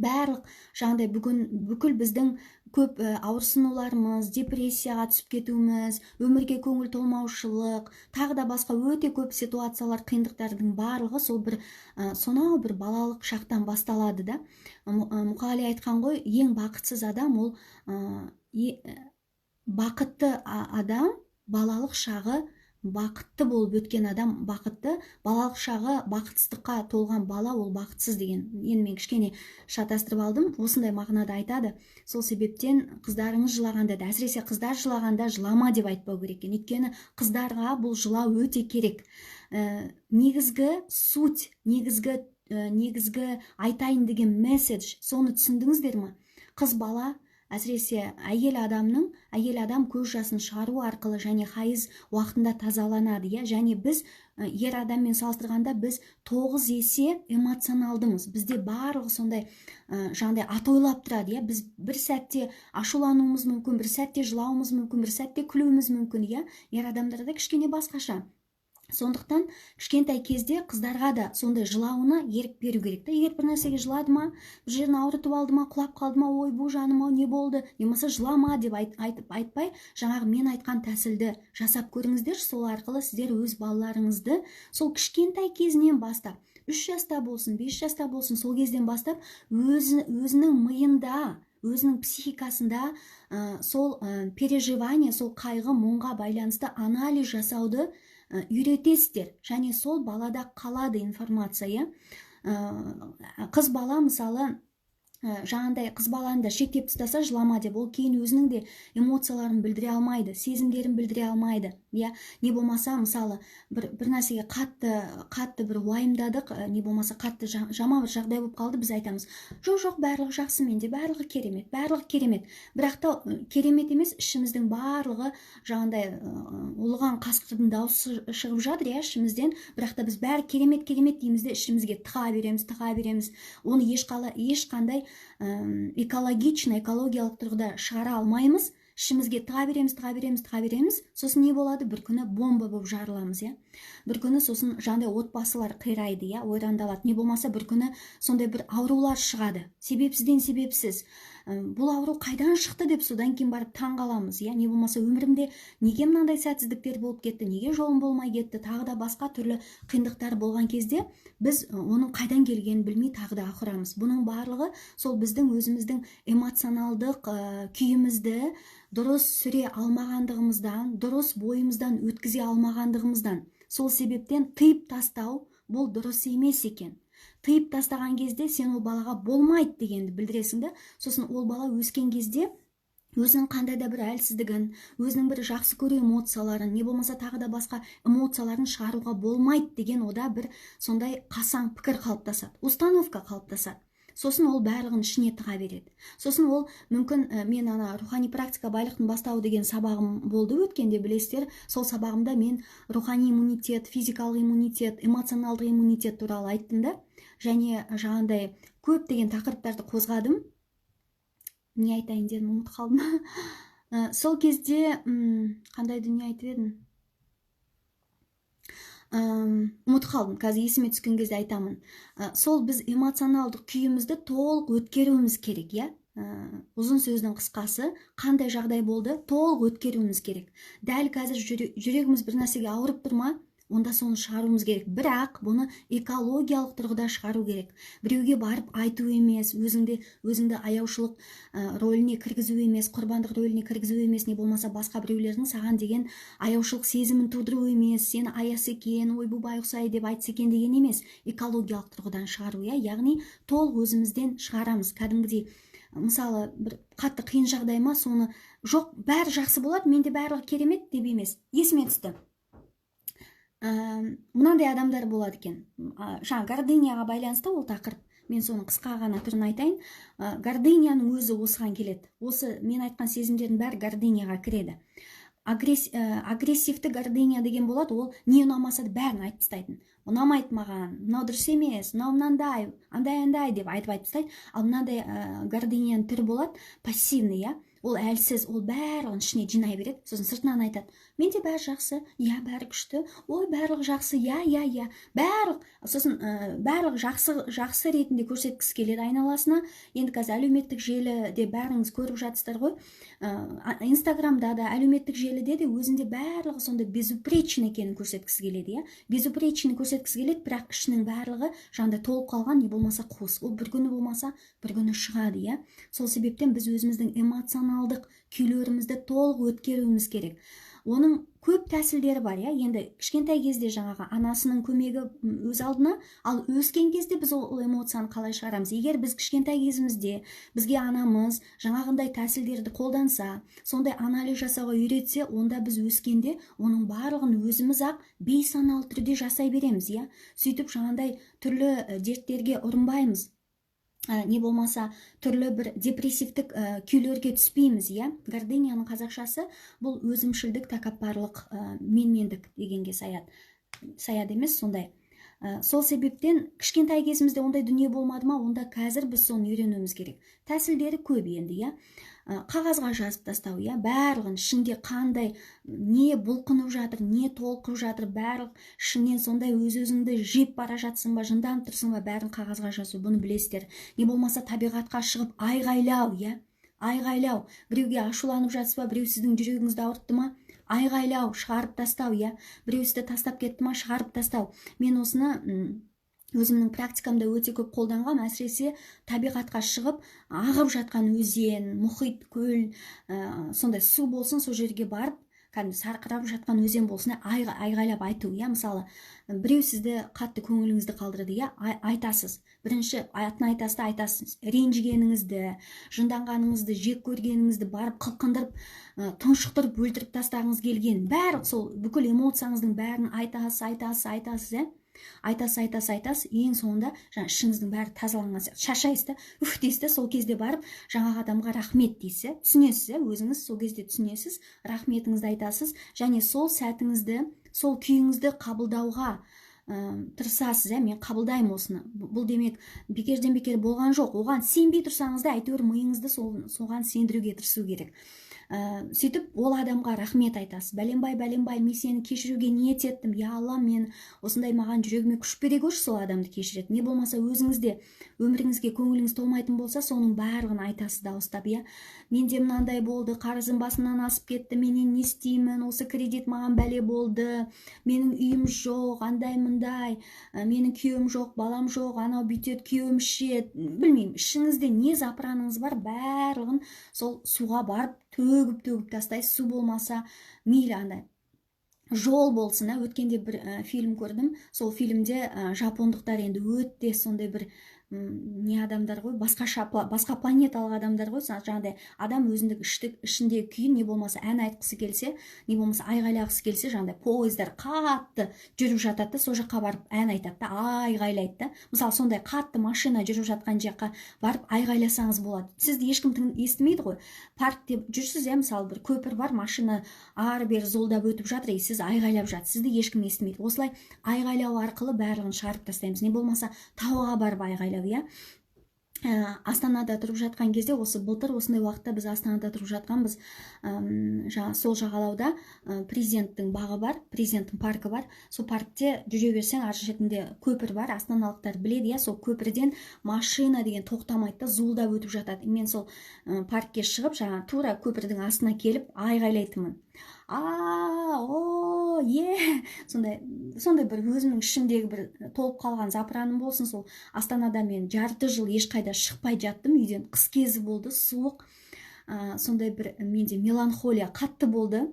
барлық жаңағыдай бүгін бүкіл біздің көп ауырсынуларымыз, депрессияға түсіп кетуіміз, өмірге көңіл толмаушылық, тағы да басқа өте көп ситуациялар, қиындықтардың барлығы сол бір сонау бір балалық шақтан басталады да. Мұқағали айтқан ғой, ең бақытсыз адам ол бақытты адам, балалық шағы бақытты болып өткен адам бақытты, балалық шағы бақытсыздыққа толған бала ол бақытсыз деген. Енді мен кішкене шатастырып алдым, осындай мағынада айтады. Сол себептен қыздарыңыз жылағанда да, әсіресе қыздар жылағанда жылама деп айтпау керек екен. Өйткені қыздарға бұл жылау өте керек. Негізгі суть, негізгі айтайын деген месседж, соны түсіндіңіздер ме? Қыз бала, әсіресе әйел адамның, әйел адам көз жасын шығару арқылы және хайыз уақытында тазаланады, иә. Және біз ер адаммен салыстырғанда біз 9 есе эмоционалдымыз. Бізде барлығы сондай жаңағыдай атойлап тұрады, иә. Біз бір сәтте ашулануымыз мүмкін, бір сәтте жылауымыз мүмкін, бір сәтте күлуіміз мүмкін, иә. Ер адамдарда кішкене басқаша. Сондықтан кішкентай кезде қыздарға да сондай жылауына ерік беру керек та. Егер бір нәрсеге жылады ма, бір жерін ауыртып алды ма, құлап қалды ма, ойбу, жаным ау, не болды, не болмаса жылама деп айтып айтпай, жаңағы мен айтқан тәсілді жасап көріңіздерші. Сол арқылы сіздер өз балаларыңызды сол кішкентай кезінен бастап, 3 жаста болсын, 5 жаста болсын, сол кезден бастап өзінің миында, өзінің психикасында сол переживание, сол қайғы мұңға байланысты анализ жасауды үйретесіздер. Және сол балада қалады информация, иә. Қыз бала мысалы, жаңағындай қыз баланы да шектеп тастаса жылама деп, ол кейін өзінің де эмоцияларын білдіре алмайды, сезімдерін білдіре алмайды, иә. Не болмаса мысалы бір нәрсеге қатты бір уайымдадық, не болмаса қатты жаман бір жағдай болып қалды, біз айтамыз: жоқ, жоқ, барлығы жақсы менде, барлығы керемет, барлығы керемет. Бірақ та керемет емес, ішіміздің барлығы жаңағындай ұлыған қасқырдың дауысы шығып жатыр, иә, ішімізден. Бірақ та біз бәрі керемет, керемет дейміз де, ішімізге тыға береміз, тыға береміз. Оны ешқандай экологично, экологиялық тұрғыда шығара алмаймыз. Ішімізге тыға береміз, тыға береміз, тыға береміз. Сосын не болады? Бір күні бомба болып жарыламыз, иә. Бір күні сосын жаңағыдай отбасылар қирайды, иә, ойрандалады. Не болмаса бір күні сондай бір аурулар шығады себепсізден себепсіз. Бұл ауру қайдан шықты деп содан кейін барып таң қаламыз, иә. Не болмаса өмірімде неге мынандай сәтсіздіктер болып кетті, неге жолым болмай кетті, тағы да басқа түрлі қиындықтар болған кезде біз оның қайдан келгенін білмей тағы да ақырамыз. Бұның барлығы сол біздің өзіміздің эмоционалдық күйімізді дұрыс сүре алмағандығымыздан, дұрыс бойымыздан өткізе алмағандығымыздан. Сол себептен тыйып тастау бұл дұрыс емес екен. Тыйып тастаған кезде сен ол балаға болмайды дегенді білдіресің да. Сосын ол бала өскен кезде өзінің қандай да бір әлсіздігін, өзінің бір жақсы көру эмоцияларын, не болмаса тағы да басқа эмоцияларын шығаруға болмайды деген ода бір сондай қасаң пікір қалыптасады, установка қалыптасады. Сосын ол барлығын ішіне тыға береді. Сосын ол мүмкін, мен ана рухани практика байлықтың бастауы деген сабағым болды өткенде, білесіздер. Сол сабағымда мен рухани иммунитет, физикалық иммунитет, эмоционалдық иммунитет туралы айттым да, және жаңағындай көптеген тақырыптарды қозғадым. Не айтайын дедім, ұмытып қалдым. Сол кезде қандай дүние айтып едім? Ұмытып қалдым, қазір есіме түскен кезде айтамын. Сол біз эмоционалдық күйімізді толық өткеруіміз керек, иә? Ұзын сөздің қысқасы, қандай жағдай болды, толық өткеруіміз керек. Дәл қазір жүрегіміз бір нәрсеге ауырып тұр ма? Онда соны шығаруымыз керек. Бірақ бұны экологиялық тұрғыда шығару керек. Біреуге барып айту емес, өзіңді аяушылық рөліне кіргізу емес, құрбандық рөліне кіргізу емес, не болмаса басқа біреулердің саған деген аяушылық сезімін тудыру емес, сені аясы екен, ойбу байғұс-ай деп айтса екен деген емес. Экологиялық тұрғыдан шығару, иә, яғни толық өзімізден шығарамыз. Кәдімгідей, мысалы, бір қатты қиын жағдай ма, соны жоқ, бәрі жақсы болады, менде барлығы керемет деп емес. Есіме түсті. Мынандай адамдар болады екен. Жаңа гордыняға байланысты ол тақырып. Мен соның қысқа ғана түрін айтайын. Гордыняның өзі осыған келеді. Осы мен айтқан сезімдердің бәрі гордыняға кіреді. Агрессивті гордыня деген болады, ол не ұнамаса да бәрін айтып тастайтын. Ұнамайды маған, мынау дұрыс емес, мынау мынандай, андай-андай деп айтып тастайды. Ал мынандай гордыняның түрі болады, пассивный, иә? Ол әлсіз, ол барлығын ішіне жинай береді, сосын сыртынан айтады: менде бәрі жақсы, иә, бәрі күшті, ой, барлығы жақсы, иә, иә, иә, барлық. Сосын барлығы жақсы, жақсы ретінде көрсеткісі келеді айналасына. Енді қазір әлеуметтік желіде бәріңіз көріп жатсыздар ғой, Инстаграмда да, әлеуметтік желіде де өзінде барлығы сондай безупречный екенін көрсеткісі келеді, иә, безупречный көрсеткісі келеді, бірақ ішінің барлығы жаңағыдай толып қалған, не болмаса қуыс. Ол бір күні болмаса бір күні шығады, иә. Сол себептен біз өзіміздің эмоционалдық күйлерімізді толық өткеруіміз керек. Оның көп тәсілдері бар, иә. Енді кішкентай кезде жаңағы анасының көмегі өз алдына, ал өскен кезде біз ол эмоцияны қалай шығарамыз? Егер біз кішкентай кезімізде бізге анамыз жаңағындай тәсілдерді қолданса, сондай анализ жасауға үйретсе, онда біз өскенде оның барлығын өзіміз ақ бейсаналы түрде жасай береміз, иә. Сөйтіп жаңағындай түрлі дерттерге ұрынбаймыз, не болмаса түрлі бір депрессивтік күйлерге түспейміз, иә. Гордыняның қазақшасы бұл өзімшілдік, тәкаппарлық, менмендік дегенге саяды, саяды емес, сондай. Сол себептен кішкентай кезімізде ондай дүние болмады ма, онда қазір біз соны үйренуіміз керек. Тәсілдері көп енді, иә. Қағазға жазып тастау, иә, барлығын, ішінде қандай не бұлқынып жатыр, не толқып жатыр, барлық ішіңнен сондай өз өзіңді жеп бара жатсың ба, жынданып тұрсың ба, бәрін қағазға жазу, бұны білесіздер. Не болмаса табиғатқа шығып айғайлау, иә, айғайлау. Біреуге ашуланып жатсыз ба, біреу сіздің жүрегіңізді ауыртты ма, айғайлау, шығарып тастау, иә. Біреу сізді тастап кетті ма, шығарып тастау. Мен осыны өзімнің практикамда өте көп қолданғам, әсіресе табиғатқа шығып, ағып жатқан өзен, мұхит, көл, сондай су болсын, сол жерге барып, кәдімгі сарқырап жатқан өзен болсын, айғайлап айту, иә. Мысалы, біреу сізді қатты көңіліңізді қалдырды, иә, айтасыз. Бірінші атын айтасыз да, айтасыз ренжігеніңізді, жынданғаныңызды, жек көргеніңізді, барып қылқындырып, тұншықтырып өлтіріп тастағыңыз келген, барлық сол бүкіл эмоцияңыздың бәрін айтасыз, айтасыз, айтасыз, иә, айтасыз, айтасыз, айтасыз. Ең соңында жаңа ішіңіздің бәрі тазаланған сияқты, шаршайсыз да, уф дейсіз да. Сол кезде барып жаңағы адамға рахмет дейсіз, түсінесіз, иә, өзіңіз сол кезде түсінесіз, рахметіңізді айтасыз және сол сәтіңізді, сол күйіңізді қабылдауға тырысасыз, иә. Мен қабылдаймын осыны, бұл демек бекерден бекер болған жоқ. Оған сенбей тұрсаңыз да, әйтеуір миыңызды соған сендіруге тырысу керек. Сөйтіп ол адамға рахмет айтасыз: бәленбай, бәленбай, мен сені кешіруге ниет еттім, я Алла, мен осындай, маған жүрегіме күш бере көрші сол адамды кешіретін. Не болмаса өзіңізде өміріңізге көңіліңіз толмайтын болса, соның барлығын айтасыз дауыстап, иә. Менде мынандай болды, қарызым басымнан асып кетті, мен енді не істеймін, осы кредит маған бәле болды, менің үйім жоқ, андай мындай, менің күйеуім жоқ, балам жоқ, анау бүйтеді, күйеуім ішеді, білмеймін, ішіңізде не запыраныңыз бар, барлығын сол суға барып төгіп төгіп тастайсыз. Су болмаса мейлі, андай жол болсын. Өткенде бір фильм көрдім. Сол фильмде жапондықтар енді өте сондай бір не адамдар ғой, басқаша, басқа планеталық адамдар ғой. Жаңағыдай адам өзіндік ішіндегі күйін, не болмаса ән айтқысы келсе, не болмаса айғайлағысы келсе, жаңағыдай пойыздар қатты жүріп жатады да, сол жаққа барып ән айтады да, айғайлайды да. Мысалы, сондай қатты машина жүріп жатқан жаққа барып айғайласаңыз болады, сізді ешкім естімейді ғой. Паркте жүрсіз, иә, мысалы, бір көпір бар, машина ары бері зуылдап өтіп жатыр, и сіз айғайлап жатсыз, сізді ешкім естімейді. Осылай айғайлау арқылы барлығын шығарып тастаймыз. Не болмаса тауға барып айғайлау, иә. Астанада тұрып жатқан кезде, осы былтыр осындай уақытта біз Астанада тұрып жатқанбыз. Жаңа сол жағалауда президенттің бағы бар, президенттің паркі бар. Сол паркте жүре берсең, ар шетінде көпір бар, астаналықтар біледі, иә. Сол көпірден машина деген тоқтамайды да, зуылдап өтіп жатады. Мен сол паркке шығып, жаңа тура көпірдің астына келіп айғайлайтынмын. а о е сондай бір өзімнің ішімдегі бір толып қалған запыраным болсын. Сол Астанада мен жарты жыл ешқайда шықпай жаттым үйден, қыс кезі болды, суық, сондай бір менде меланхолия қатты болды.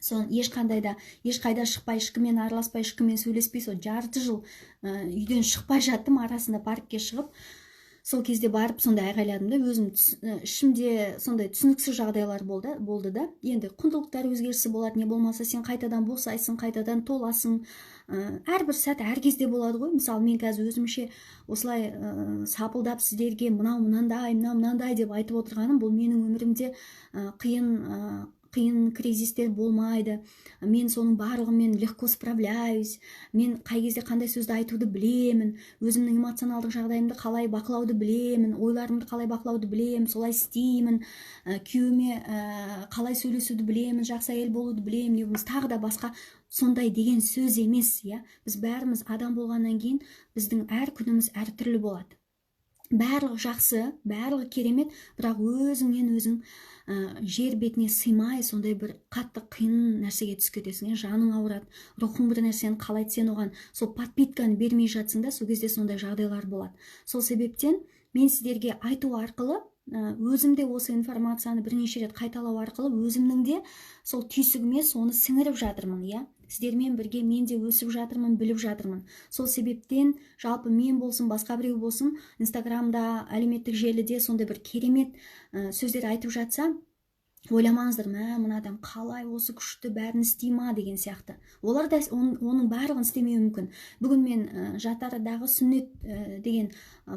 Соны ешқайда шықпай, ешкіммен араласпай, ешкіммен сөйлеспей, сол жарты жыл үйден шықпай жаттым. Арасында паркке шығып, сол кезде барып сондай айғайладым да, өзім ішімде сондай түсініксіз жағдайлар болды да. Енді құндылықтар өзгерісі болады, не болмаса сен қайтадан босайсың, қайтадан толасың, әрбір сәт әр кезде болады ғой. Мысалы, мен қазір өзімше осылай сапылдап сіздерге мынау мынандай, мынау мынандай деп айтып отырғаным, бұл менің өмірімде қиын кризистер болмайды, мен соның барлығымен легко справляюсь, мен қай кезде қандай сөзді айтуды білемін, өзімнің эмоционалдық жағдайымды қалай бақылауды білемін, ойларымды қалай бақылауды білемін, солай істеймін, күйеуіме қалай сөйлесуді білемін, жақсы әйел болуды білемін, не болмаса тағы да басқа сондай деген сөз емес, иә. Біз бәріміз адам болғаннан кейін біздің әр күніміз әртүрлі болады. Барлығы жақсы, барлығы керемет, бірақ өзіңнен өзің жер бетіне сыймай сондай бір қатты қиын нәрсеге түсіп кетесің, жаның ауырады, рухың бір нәрсені қалайды, сен оған сол подпитканы бермей жатсың да, сол кезде сондай жағдайлар болады. Сол себептен мен сіздерге айту арқылы, өзім де осы информацияны бірнеше рет қайталау арқылы өзімнің де сол түйсігіме соны сіңіріп жатырмын, иә. Сіздермен бірге мен де өсіп жатырмын, біліп жатырмын. Сол себептен жалпы мен болсын, басқа біреу болсын, Инстаграмда, әлеуметтік желіде сондай бір керемет сөздер айтып жатса, ойламаңыздар, мә, мына адам қалай осы күшті бәрін істей ма деген сияқты. Олар да оның барлығын істемеуі мүмкін. Бүгін мен жатардағы сүннет деген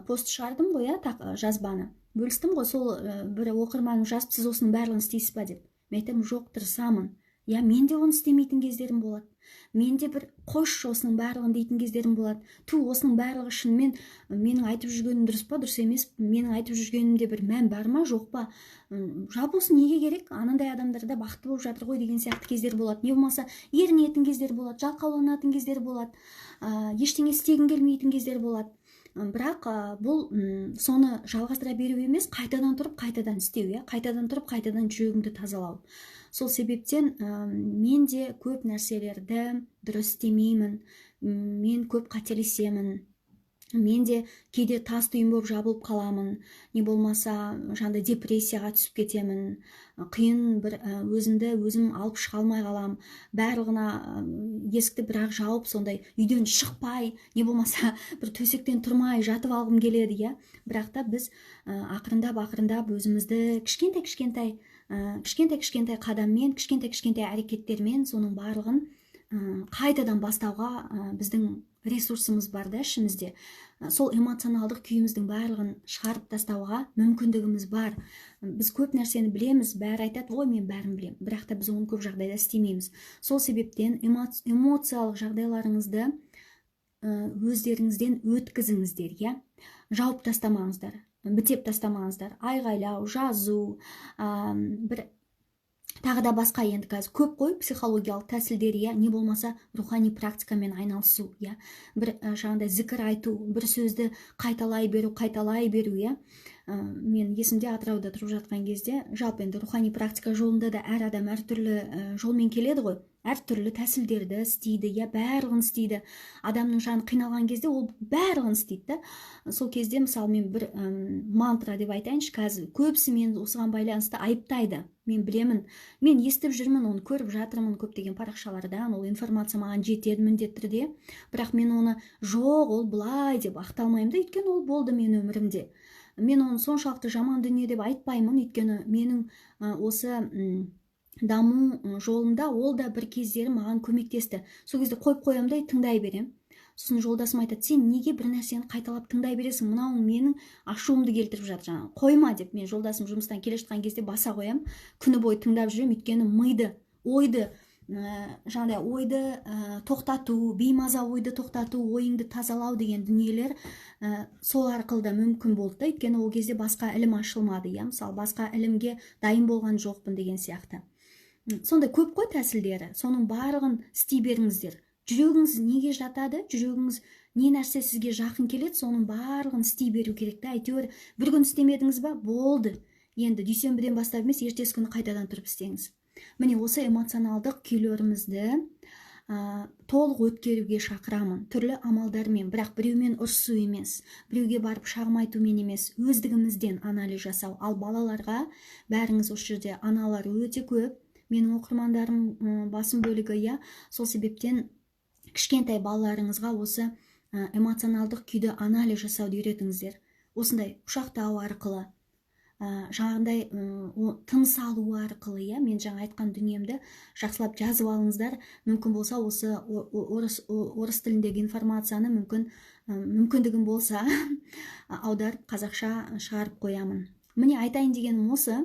пост шығардым ғой, иә, жазбаны бөлістім ғой. Сол бір оқырманым жазып, сіз осының барлығын істейсіз ба деп. Мен айтамын, жоқ, тырысамын. Я, мен де оны істемейтін кездерім болады. Мен де бір қойшы осының барлығын дейтін кездерім болады. Ту, осының барлығы шынымен менің айтып жүргенім дұрыс па, дұрыс емес, менің айтып жүргенімде бір мән бар ма, жоқ па, жалпы осы неге керек, анандай адамдар да бақытты болып жатыр ғой деген сияқты кездер болады. Не болмаса ерінетін кездер болады, жалқауланатын кездер болады, ештеңе істегің келмейтін кездер болады. Бірақ бұл соны жалғастыра беру емес, қайтадан тұрып, қайтадан істеу, иә, қайтадан тұрып, қайтадан жүрегіңді тазалау. Сол себептен мен де көп нәрселерді дұрыс істемеймін, мен көп қателесемін, мен де кейде тас түйін болып жабылып қаламын, не болмаса жаңағыдай депрессияға түсіп кетемін, қиын бір өзімді өзім алып шыға алмай қалам, барлығына есікті бірақ жауып, сондай үйден шықпай, не болмаса бір төсектен тұрмай жатып алғым келеді, иә. Бірақ та біз ақырындап ақырындап өзімізді кішкентай кішкентай қадаммен, кішкентай кішкентай әрекеттермен соның барлығын қайтадан бастауға біздің ресурсымыз бар да ішімізде. Сол эмоционалдық күйіміздің барлығын шығарып тастауға мүмкіндігіміз бар. Біз көп нәрсені білеміз, бәрі айтады, ой, мен бәрін білемін, бірақ та біз оны көп жағдайда істемейміз. Сол себептен эмоциялық жағдайларыңызды өздеріңізден өткізіңіздер, иә? Жауып тастамаңыздар, бітеп тастамаңыздар. Айғайлау, жазу, бір тағы да басқа енді қазір көп қой психологиялық тәсілдер, иә, не болмаса рухани практикамен айналысу, иә, бір жаңағыдай зікір айту, бір сөзді қайталай беру, қайталай беру, иә. Мен есімде Атырауда тұрып жатқан кезде, жалпы енді рухани практика жолында да әр адам әртүрлі жолмен келеді ғой, әртүрлі тәсілдерді істейді, иә, барлығын істейді. Адамның жаны қиналған кезде ол барлығын істейді да. Сол кезде мысалы мен бір мантра деп айтайыншы, қазір көбісі мен осыған байланысты айыптайды. Мен білемін, мен естіп жүрмін, оны көріп жатырмын көптеген парақшалардан, ол информация маған жетеді міндетті түрде. Бірақ мен оны жоқ, ол былай деп ақталмаймын да, өйткені ол болды менің өмірімде. Мен оны соншалықты жаман дүние деп айтпаймын, өйткені менің осы даму жолымда ол да бір кездері маған көмектесті. Сол кезде қойып қоямын да тыңдай беремін. Сосын жолдасым айтады, сен неге бір нәрсені қайталап тыңдай бересің, мынауың менің ашуымды келтіріп жатыр, жаңағы қойма деп. Мен жолдасым жұмыстан келе жатқан кезде баса қоямын, күні бойы тыңдап жүремін, өйткені миды, ойды, жаңағыдай ойды тоқтату, беймаза ойды тоқтату, ойыңды тазалау деген дүниелер сол арқылы да мүмкін болды да, өйткені ол кезде басқа ілім ашылмады, иә, мысалы басқа ілімге дайын болған жоқпын деген сияқты. Сондай көп қой тәсілдері, соның барлығын істей беріңіздер. Жүрегіңіз неге жатады, жүрегіңіз не нәрсе сізге жақын келеді, соның барлығын істей беру керек та. Әйтеуір бір күн істемедіңіз ба, болды, енді дүйсенбіден бастап емес, ертесі күні қайтадан тұрып істеңіз. Міне, осы эмоционалдық күйлерімізді толық өткеруге шақырамын түрлі амалдармен, бірақ біреумен ұрысу емес, біреуге барып шағым айтумен емес, өздігімізден анализ жасау. Ал балаларға, бәріңіз осы жерде аналар өте көп, менің оқырмандарым басым бөлігі, иә, сол себептен кішкентай балаларыңызға осы эмоционалдық күйді анализ жасауды үйретіңіздер. Осындай құшақтау арқылы, жаңағындай тыныс алу арқылы, иә, мен жаңа айтқан дүниемді жақсылап жазып алыңыздар. Мүмкін болса осы орыс тіліндегі информацияны мүмкіндігім болса аударып қазақша шығарып қоямын. Міне, айтайын дегенім осы.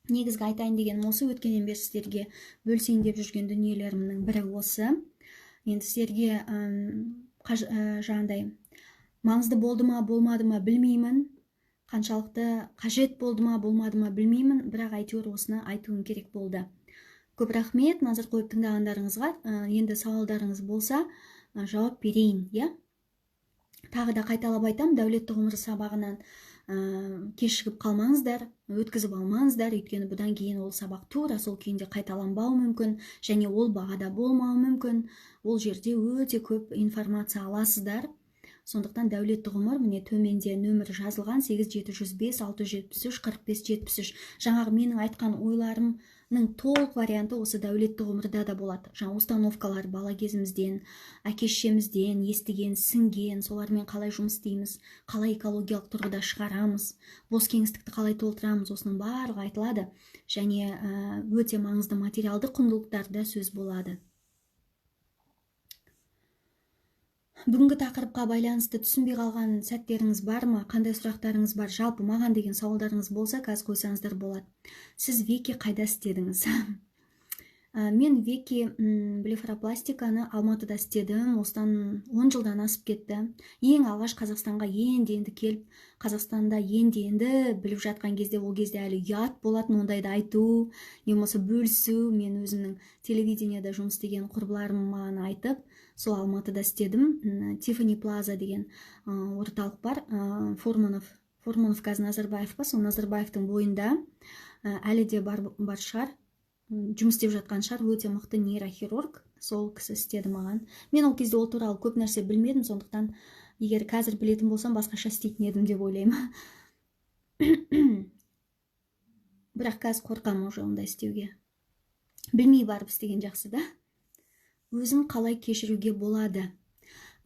Негізгі айтайын дегенім осы, өткеннен бері сіздерге бөлісейін деп жүрген дүниелерімнің бірі осы. Енді сіздерге жаңағындай маңызды болды ма, болмады ма білмеймін, қаншалықты қажет болды ма, болмады ма білмеймін, бірақ әйтеуір осыны айтуым керек болды. Көп рахмет назар қойып тыңдағандарыңызға. Енді сауалдарыңыз болса, жауап берейін, иә. Тағы да қайталап айтам, дәулетті ғұмыр сабағынан кешігіп қалмаңыздар, өткізіп алмаңыздар, өйткені бұдан кейін ол сабақ тура сол күйінде қайталанбауы мүмкін және ол бағада болмауы мүмкін. Ол жерде өте көп информация аласыздар. Сондықтан дәулетті ғұмыр, міне төменде нөмір жазылған 8705 673 45 73. Жаңағы менің айтқан ойларымның толық варианты осы дәулетті ғұмырда да болады. Жаңа установкалар бала кезімізден, әке шешемізден естіген, сіңген, солармен қалай жұмыс істейміз, қалай экологиялық тұрғыда шығарамыз, бос кеңістікті қалай толтырамыз, осының барлығы айтылады. Және өте маңызды материалдық құндылықтарда сөз болады. Бүгінгі тақырыпқа байланысты түсінбей қалған сәттеріңіз бар ма? Қандай сұрақтарыңыз бар? Жалпы маған деген сауалдарыңыз болса, қазір қойсаңыздар болады. Сіз Веки қайда істедіңіз? Мен Веки блефаропластиканы Алматыда істедім. Осыдан 10 жылдан асып кетті. Ең алғаш Қазақстанға енді-енді келіп, Қазақстанда енді-енді біліп жатқан кезде, ол кезде әлі ұят болатын ондайды айту, не болмаса бөлісу. Мен өзімнің телевидениеда жұмыс істеген құрбыларым маған айтып, сол Алматыда істедім. Тиффани Плаза деген орталық бар, Фурманов қазір Назарбаев па, сол Назарбаевтың бойында әлі де бар шығар, жұмыс істеп жатқан шығар, өте мықты нейрохирург, сол кісі істеді маған. Мен ол кезде ол туралы көп нәрсе білмедім, сондықтан егер қазір білетін болсам, басқаша істейтін едім деп ойлаймын. Бірақ қазір қорқамын уже ондай істеуге. Білмей барып істеген жақсы да. Өзін қалай кешіруге болады?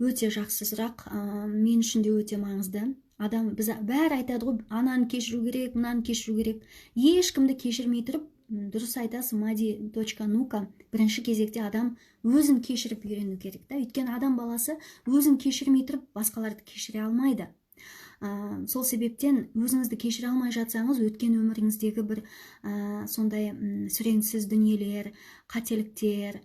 Өте жақсы сұрақ, мен үшін де өте маңызды. Адам, біз бәрі айтады ғой, ананы кешіру керек, мынаны кешіру керек. Ешкімді кешірмей тұрып, дұрыс айтасыз, madi.nuka, бірінші кезекте адам өзін кешіріп үйрену керек та. Өйткені адам баласы өзін кешірмей тұрып басқаларды кешіре алмайды. Сол себептен өзіңізді кешіре алмай жатсаңыз, өткен өміріңіздегі бір сондай сүреңсіз дүниелер, қателіктер,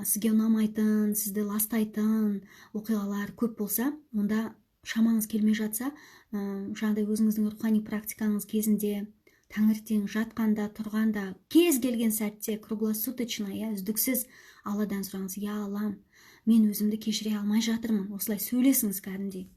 сізге ұнамайтын, сізді ластайтын оқиғалар көп болса, онда шамаңыз келмей жатса, жаңағыдай өзіңіздің рухани практикаңыз кезінде таңертең жатқанда, тұрғанда, кез келген сәтте круглосуточно, иә, үздіксіз Алладан сұраңыз: «Я Аллам, мен өзімді кешіре алмай жатырмын». Осылай сөйлесіңіз кәдімгідей.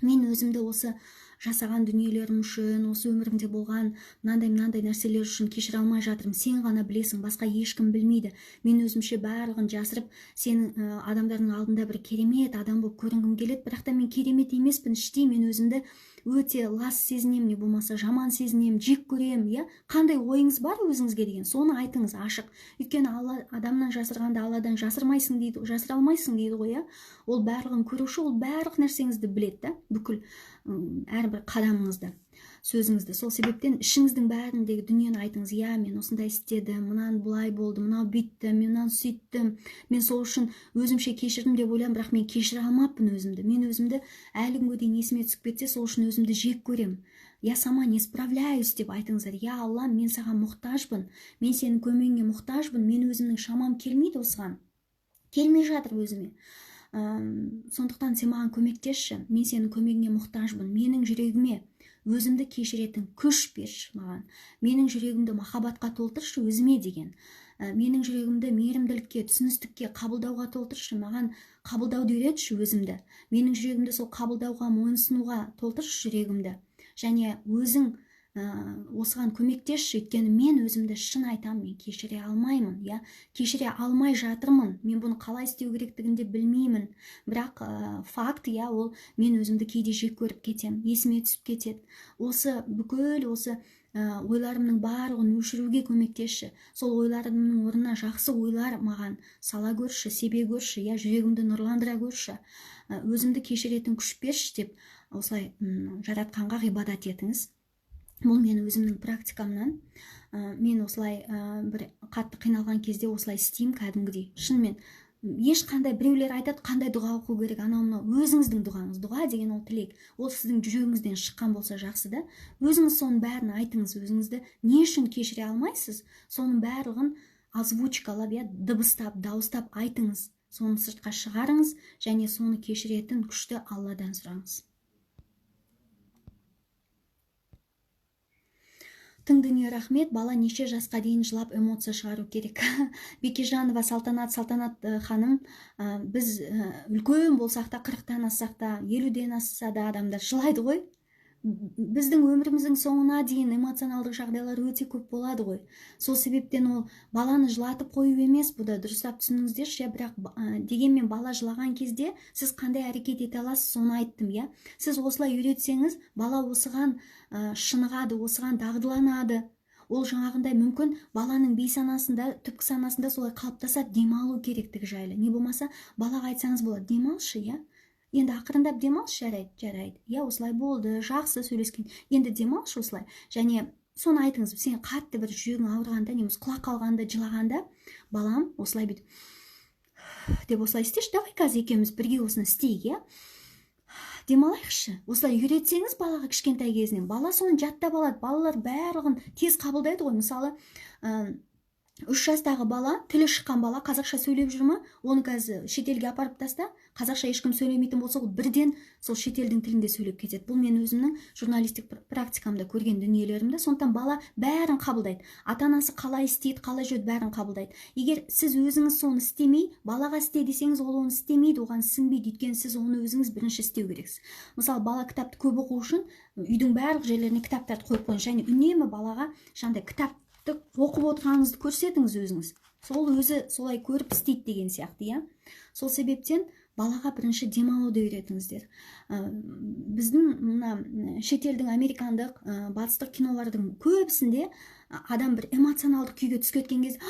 Мен өзімді осы жасаған дүниелерім үшін, осы өмірімде болған мынандай-мынандай нәрселер үшін кешіре алмай жатырмын. Сен ғана білесің, басқа ешкім білмейді. Мен өзімше барлығын жасырып, сенің адамдардың алдында бір керемет адам болып көрінгім келеді, бірақ та мен керемет емеспін. Іштей мен өзімді өте лас сезінемін, не болмаса жаман сезінемін, жек көремін, иә. Қандай ойыңыз бар өзіңізге деген, соны айтыңыз ашық. Өйткені Алла адамнан жасырғанда Алладан жасырмайсың дейді, жасыра алмайсың дейді ғой, иә. Ол барлығын көруші, ол барлық нәрсеңізді біледі да, бүкіл әрбір қадамыңызды, сөзіңізді. Сол себептен ішіңіздің бәріндегі дүниені айтыңыз: «Я, мен осындай істедім, мынаны былай болды, мынау бүйтті, мен мынаны сөйттім, мен сол үшін өзімше кешірдім деп ойлаймын, бірақ мен кешіре алмаппын өзімді. Мен өзімді әлі күнге дейін есіме түсіп кетсе, сол үшін өзімді жек көремін. Я сама не справляюсь» деп айтыңыздар. «Я Алла, мен саған мұқтажбын, мен сенің көмегіңе мұқтажбын, мен өзімнің шамам келмейді осыған, келмей жатыр өзіме. Сондықтан сен маған көмектесші, мен сенің көмегіңе мұқтажбын, менің жүрегіме өзімді кешіретін күш берші маған, менің жүрегімді махаббатқа толтыршы өзіме деген, менің жүрегімді мейірімділікке, түсіністікке, қабылдауға толтыршы, маған қабылдауды үйретші өзімді, менің жүрегімді сол қабылдауға, мойынсынуға толтыршы жүрегімді. Және өзің Осыған көмектесші, өйткені мен өзімді шын айтамын, мен кешіре алмаймын, иә, кешіре алмай жатырмын, мен бұны қалай істеу керектігін де білмеймін. Бірақ факт, иә, ол мен өзімді кейде жек көріп кетемін, есіме түсіп кетеді. Осы бүкіл осы ойларымның барлығын өшіруге көмектесші, сол ойларымның орнына жақсы ойлар маған сала көрші, себе көрші, иә, жүрегімді нұрландыра көрші, өзімді кешіретін күш берші деп осылай жаратқанға ғибадат етіңіз. Бұл мен өзімнің практикамнан. Мен осылай бір қатты қиналған кезде осылай істеймін кәдімгідей. Шынымен ешқандай біреулер айтады, қандай дұға оқу керек, анау мынау, өзіңіздің дұғаңыз. Дұға деген ол тілек, ол сіздің жүрегіңізден шыққан болса жақсы да. Өзіңіз соның бәрін айтыңыз, өзіңізді не үшін кешіре алмайсыз, соның барлығын озвучкалап, иә, дыбыстап, дауыстап айтыңыз, соны сыртқа шығарыңыз және соны кешіретін күшті Алладан сұраңыз. Тың дүние, рахмет. Бала неше жасқа дейін жылап эмоция шығару керек? Бекежанова Салтанат, Салтанат ханым, біз үлкен болсақ та, 40-тан ассақ та, 50-ден асса да адамдар жылайды ғой. Біздің өміріміздің соңына дейін эмоционалдық жағдайлар өте көп болады ғой. Сол себептен ол баланы жылатып қою емес, бұда дұрыстап түсініңіздерші, иә, бірақ дегенмен бала жылаған кезде сіз қандай әрекет ете аласыз, соны айттым, иә. Сіз осылай үйретсеңіз, бала осыған шынығады, осыған дағдыланады. Ол жаңағындай мүмкін баланың бейсанасында, түпкі санасында солай қалыптасады, демалу керектігі жайлы. Не болмаса балаға айтсаңыз болады, демалшы, иә. Енді ақырындап демалшы, жарайды, жарайды. Иә, осылай болды, жақсы сөйлескен. Енді демалшы осылай. Және соны айтыңыз, сен қатты бір жүрегің ауырғанда, немесе құлақ қалғанда, жылағанда, балам осылай бүйтіп деп осылай істеші, давай қазір екеуміз бірге осыны істейік, иә. Демалайықшы. Осылай үйретсеңіз балаға кішкентай кезінен, бала соны жаттап алады. Балалар барлығын тез қабылдайды ғой. Мысалы, 3 жастағы бала, тілі шыққан бала қазақша сөйлеп жүр ма, оны қазір шетелге апарып таста, қазақша ешкім сөйлемейтін болса, ол бірден сол шетелдің тілінде сөйлеп кетеді. Бұл мен өзімнің журналистік практикамда көрген дүниелерімді. Сондықтан бала бәрін қабылдайды. Ата-анасы қалай істейді, қалай жүреді, бәрін қабылдайды. Егер сіз өзіңіз соны істемей, балаға істе десеңіз, ол оны істемейді, оған сіңбейді. Өйткені сіз оны өзіңіз бірінші істеу керексіз. Мысалы, бала кітапты көп оқу үшін үйдің барлық жерлеріне кітаптарды қойып қойыңыз. Және үнемі балаға жаңағыдай кітап оқып отырғаныңызды көрсетіңіз өзіңіз. Сол өзі солай көріп істейді деген сияқты, иә. Сол себептен балаға бірінші демалуды үйретіңіздер. Біздің мына шетелдің, американдық, батыстық кинолардың көбісінде адам бір эмоционалдық күйге түсіп кеткен кезде,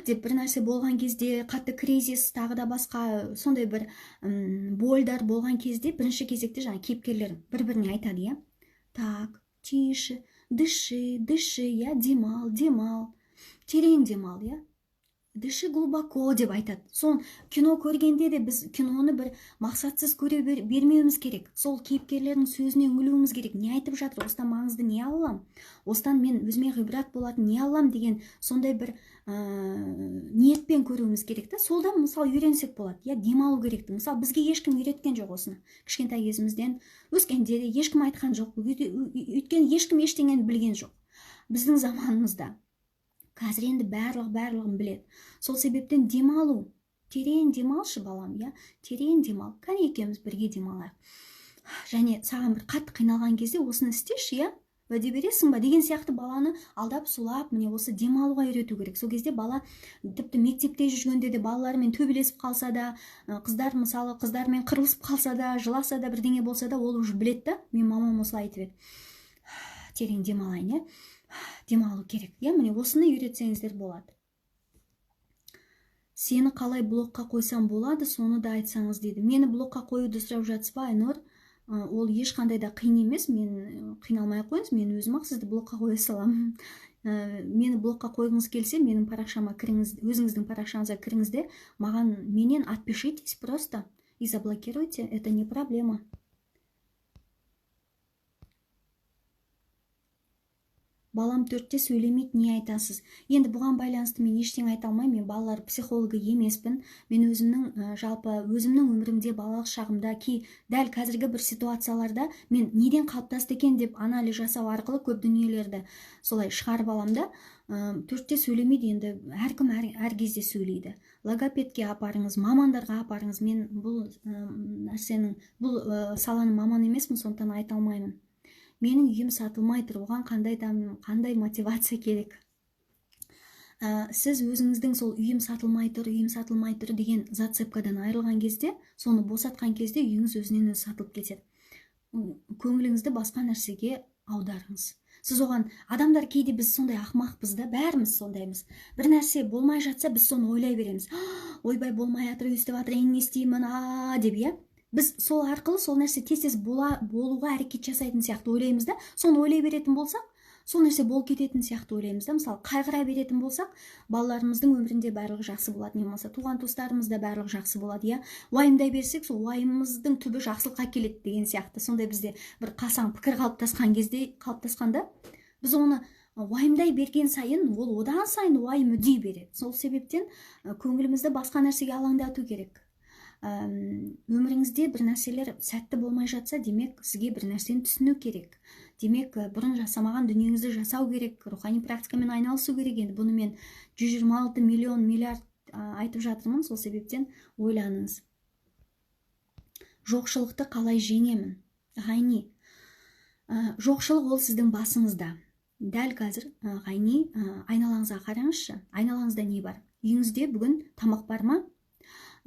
деп бір нәрсе болған кезде, қатты кризис, тағы да басқа сондай бір больдар болған кезде бірінші кезекте жаңа кейіпкерлер бір-біріне айтады, иә. Так, тише, дыши, дыши, иә, демал, демал, терең демал, иә. Дыши глубоко деп айтады. Сон кино көргенде де біз киноны бір мақсатсыз көре бермеуіміз керек. Сол кейіпкерлердің сөзіне үңілуіміз керек. Не айтып жатыр, осыдан маңызды не алам, осыдан мен өзіме ғибрат болатын не алам деген сондай бір ниетпен көруіміз керек та. Солдан мысалы үйренсек болады, иә, демалу керекті. Мысалы, бізге ешкім үйреткен жоқ осыны. Кішкентай кезімізден өскенде де ешкім айтқан жоқ. Өйткені ешкім ештеңені білген жоқ біздің заманымызда. Қазір енді барлығын біледі. Сол себептен демалу, терең демалшы балам, иә, терең демал. Кәне екеуміз бірге демалайық. Және саған бір қатты қиналған кезде осыны істеші, иә, уәде бересің ба деген сияқты баланы алдап сулап, міне осы демалуға үйрету керек. Сол кезде бала тіпті мектепте жүргенде де балалармен төбелесіп қалса да, қыздар мысалы қыздармен қырылысып қалса да, жыласа да, бірдеңе болса да, ол уже біледі да, мен мамам осылай айтып еді. Терең демалайын, иә. Демалу керек. Иә, міне осыны үйретсеңіздер болады. Сені қалай блокқа қойсам болады, соны да айтсаңыз дейді. Мені блокқа қоюды сұрап жатсыз ба, Айнұр? Ол ешқандай да қиын емес, мен қиналмай қойыңыз, мен өзім ақ сізді блокқа қоя саламын. Мені блокқа қойғыңыз келсе, менің парақшама кіріңіз, өзіңіздің парақшаңызға кіріңіз де, маған менен отпишитесь просто и заблокируйте, это не проблема. Балам 4-те сөйлемейді, не айтасыз? Енді бұған байланысты мен ештеңе айта алмаймын, мен балалар психологы емеспін. Мен өзімнің жалпы өзімнің өмірімде балалық шағымда дәл қазіргі бір ситуацияларда мен неден қалыптасты екен деп анализ жасау арқылы көп дүниелерді солай шығарып алам да. 4-те сөйлемейді, енді әркім әр кезде сөйлейді. Логопедке апарыңыз, мамандарға апарыңыз. Мен бұл нәрсенің, бұл саланың маманы емеспін, сондықтан айта алмаймын. Менің үйім сатылмай тұр, оған қандай мотивация керек? Сіз өзіңіздің сол үйім сатылмай тұр, үйім сатылмай тұр деген зацепкадан айырылған кезде, соны босатқан кезде үйіңіз өзінен өзі сатылып кетеді. Көңіліңізді басқа нәрсеге аударыңыз. Сіз оған, адамдар кейде біз сондай ақымақпыз да, бәріміз сондаймыз. Бір нәрсе болмай жатса, біз соны ойлай береміз. Ойбай, болмай жатыр, өйстіп жатыр, енді не істеймін, деп, иә? Біз сол арқылы сол нәрсе тез-тез болуға әрекет жасайтын сияқты ойлаймыз да, соны ойлай беретін болсақ, сол нәрсе болып кететін сияқты ойлаймыз да. Мысалы, қайғыра беретін болсақ, балаларымыздың өмірінде барлығы жақсы болады, не болмаса туған туыстарымызда барлығы жақсы болады, иә. Уайымдай берсек, сол уайымымыздың түбі жақсылыққа келеді деген сияқты. Сондай бізде бір қасаң пікір қалыптасқан кезде, қалыптасқанда, біз оны уайымдай берген сайын, ол одан сайын уайым үдей береді. Сол себептен көңілімізді басқа нәрсеге алаңдату керек. Өміріңізде бір нәрселер сәтті болмай жатса, демек сізге бір нәрсені түсіну керек. Демек, бұрын жасамаған дүниеңізді жасау керек, рухани практикамен айналысу керек. Енді бұны мен 126 миллион миллиард айтып жатырмын, сол себептен ойланыңыз. Жоқшылықты қалай жеңемін? Ғайни, жоқшылық ол сіздің басыңызда. Дәл қазір, Ғайни, айналаңызға қараңызшы. Айналаңызда не бар? Үйіңізде бүгін тамақ бар ма?